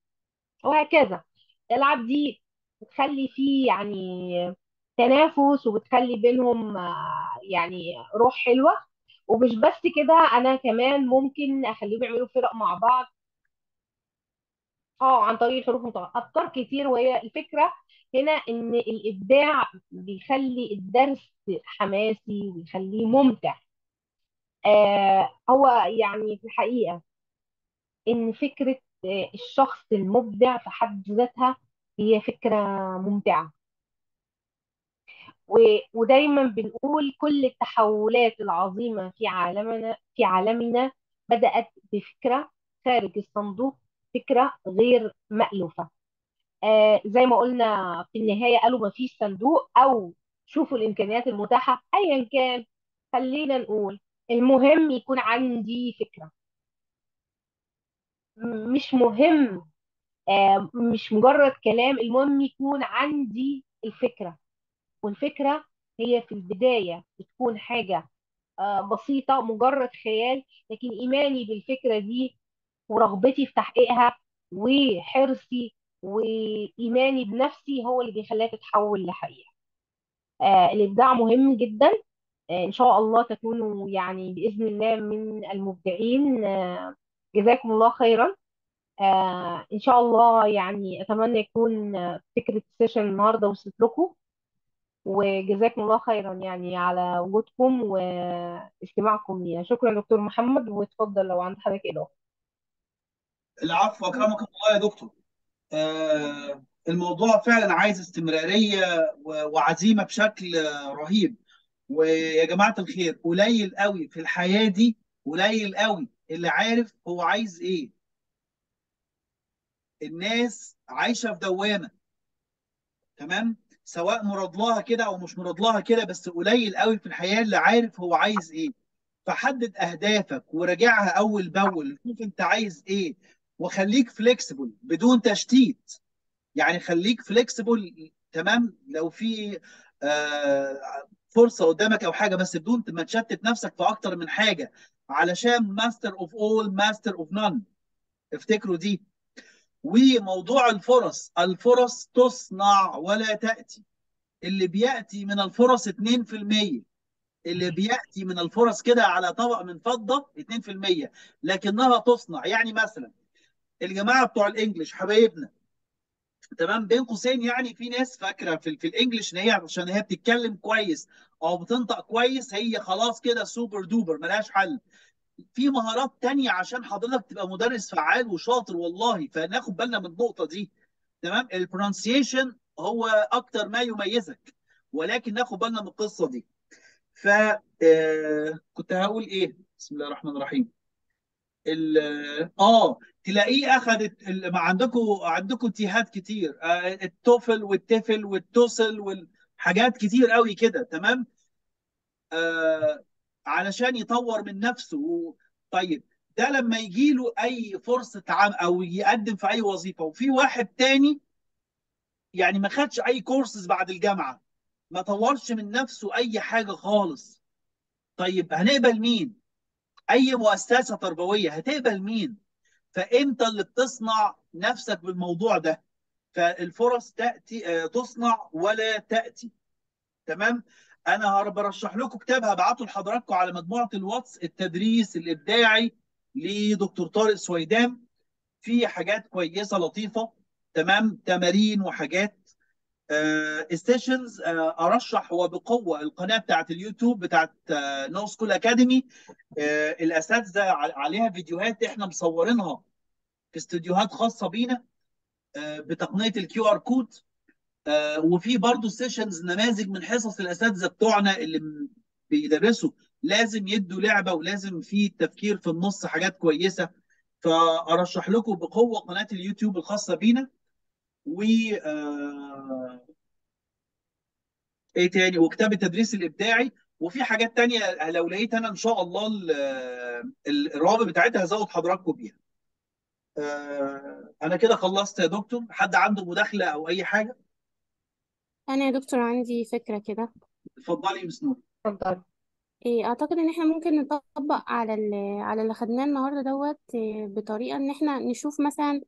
وهكذا. الالعاب دي بتخلي فيه يعني تنافس، وبتخلي بينهم يعني روح حلوة. ومش بس كده، انا كمان ممكن اخليهم يعملوا فرق مع بعض عن طريق الحروف المتقاطعه. افكار كتير، وهي الفكرة هنا ان الابداع بيخلي الدرس حماسي وبيخليه ممتع. هو يعني في الحقيقة ان فكرة الشخص المبدع في حد ذاتها هي فكرة ممتعة. ودايما بنقول كل التحولات العظيمة في عالمنا بدأت بفكرة خارج الصندوق، فكرة غير مألوفة. زي ما قلنا في النهاية قالوا ما فيش صندوق، أو شوفوا الإمكانيات المتاحة أيا كان. خلينا نقول المهم يكون عندي فكرة، مش مهم مش مجرد كلام، المهم يكون عندي الفكرة. والفكرة هي في البداية بتكون حاجة بسيطة، مجرد خيال، لكن إيماني بالفكرة دي ورغبتي في تحقيقها وحرصي وإيماني بنفسي هو اللي بيخليها تتحول لحقيقة. الإبداع مهم جدا. إن شاء الله تكونوا يعني بإذن الله من المبدعين. جزاكم الله خيرا. إن شاء الله يعني أتمنى يكون فكرة ال session النهاردة وصلت لكم، وجزاكم الله خيرا يعني على وجودكم واستماعكم لينا. شكرا دكتور محمد، وتفضل لو عند حضرتك إضافة. العفو، اكرمكم الله يا دكتور. الموضوع فعلا عايز استمرارية وعزيمة بشكل رهيب. ويا جماعة الخير، قليل قوي في الحياة دي، قليل قوي اللي عارف هو عايز ايه. الناس عايشة في دوامة، تمام، سواء مراد لها كده او مش مراد لها كده، بس قليل قوي في الحياة اللي عارف هو عايز ايه. فحدد اهدافك وراجعها اول باول، شوف انت عايز ايه، وخليك flexible بدون تشتيت. يعني خليك flexible، تمام، لو في فرصة قدامك او حاجة، بس بدون ما تشتت نفسك في اكتر من حاجة. علشان master of all master of none، افتكروا دي. وموضوع الفرص، الفرص تصنع ولا تأتي. اللي بيأتي من الفرص 2%، اللي بيأتي من الفرص كده على طبق من فضة 2%، لكنها تصنع. يعني مثلا الجماعة بتوع ال English حبايبنا، تمام، بين قوسين يعني في ناس فاكرة في ال English ان هي عشان هي بتتكلم كويس او بتنطق كويس هي خلاص كده super duper ملهاش حل. في مهارات تانية عشان حضرتك تبقى مدرس فعال وشاطر والله، فناخد بالنا من النقطة دي، تمام. ال pronunciation هو اكتر ما يميزك، ولكن ناخد بالنا من القصة دي. ف كنت هقول ايه؟ بسم الله الرحمن الرحيم. تلاقيه اخذت ما عندكم تيهات كتير، ال TOEFL وال TEFL وال TOSL والحاجات كتير قوي كده، تمام، علشان يطور من نفسه. طيب ده لما يجي له اي فرصة عمل او يقدم في اي وظيفة، وفي واحد تاني يعني ما خدش اي كورسز بعد الجامعة، ما طورش من نفسه اي حاجة خالص، طيب هنقبل مين؟ اي مؤسسة تربوية هتقبل مين؟ فانت اللي بتصنع نفسك بالموضوع ده. فالفرص تاتي، تصنع ولا تاتي، تمام. انا برشح لكم كتاب هبعته لحضراتكم على مجموعة الواتس، التدريس الابداعي لدكتور طارق سويدان، في حاجات كويسة لطيفة، تمام، تمارين وحاجات. ال sessions ارشح وبقوة القناة بتاعت اليوتيوب بتاعت نو سكول اكاديمي، الاساتذة عليها فيديوهات احنا مصورينها في استوديوهات خاصة بينا بتقنية ال QR code، وفي برضه sessions نماذج من حصص الاساتذة بتوعنا اللي بيدرسوا، لازم يدوا لعبه ولازم في تفكير في النص، حاجات كويسة. فارشح لكم بقوة قناة اليوتيوب الخاصة بينا. و ايه تاني؟ وكتاب التدريس الابداعي، وفي حاجات تانية لو لقيت انا ان شاء الله الروابط بتاعتها هزود حضراتكم بيها. انا كده خلصت يا دكتور. حد عنده مداخله او اي حاجة؟ انا يا دكتور عندي فكرة كده. اتفضلي يا مس نور. اتفضل. إيه، اعتقد ان احنا ممكن نطبق على على اللي خدناه النهارده دوت، إيه، بطريقة ان احنا نشوف مثلا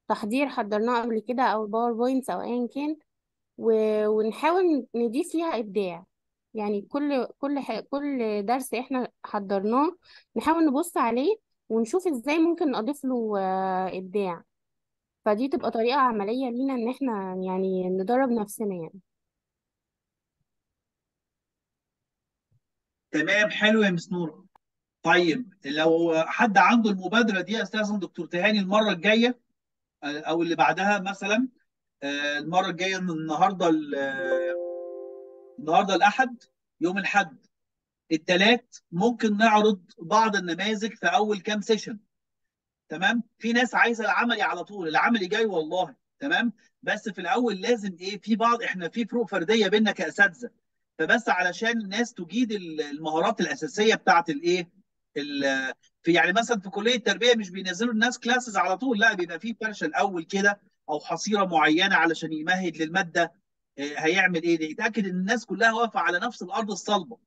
تحضير حضرناه قبل كده او PowerPoints او ايا كان، ونحاول نضيف ليها ابداع. يعني كل درس احنا حضرناه نحاول نبص عليه ونشوف ازاي ممكن نضيف له ابداع. فدي تبقى طريقة عملية لينا ان احنا يعني ندرب نفسنا يعني. تمام، حلو يا مس نور. طيب لو حد عنده المبادرة دي استاذن دكتور تهاني المرة الجاية او اللي بعدها مثلا، المرة الجاية النهارده الاحد، يوم الاحد الثلاث، ممكن نعرض بعض النماذج في اول كام session، تمام. في ناس عايزه العملي على طول، العملي جاي والله، تمام، بس في الاول لازم ايه، في بعض احنا في فروق فردية بيننا كاساتذه، فبس علشان الناس تجيد المهارات الاساسية بتاعت الايه في يعني مثلا في كليه التربية مش بينزلوا الناس classes على طول، لا بيبقى في فرشه الاول كده او حصيره معينة علشان يمهد للمادة، هيعمل ايه، يتاكد ان الناس كلها واقفة على نفس الارض الصلبة،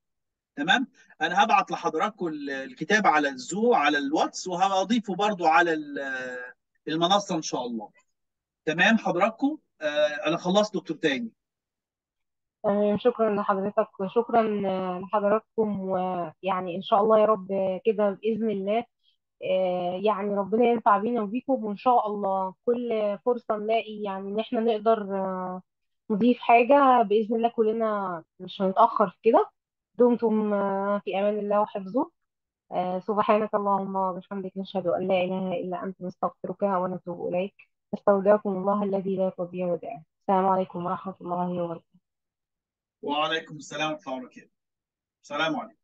تمام. انا هبعت لحضراتكم الكتاب على الزو على الواتس، وهضيفه برضو على المنصة ان شاء الله. تمام حضراتكم، انا خلصت دكتور تاني. تمام، شكرا لحضرتك وشكرا لحضراتكم، ويعني ان شاء الله يا رب كده باذن الله، يعني ربنا ينفع بينا وبيكم، وان شاء الله كل فرصة نلاقي يعني ان احنا نقدر نضيف حاجة باذن الله، كلنا مش هنتاخر في كده. دمتم في امان الله وحفظه. سبحانك اللهم وبحمدك، نشهد ان لا اله الا انت، نستغفرك ونتوب اليك. نستودعكم الله الذي لا تضيع ودائعه. السلام عليكم ورحمة الله وبركاته. وعليكم السلام ورحمة الله وبركاته. السلام عليكم.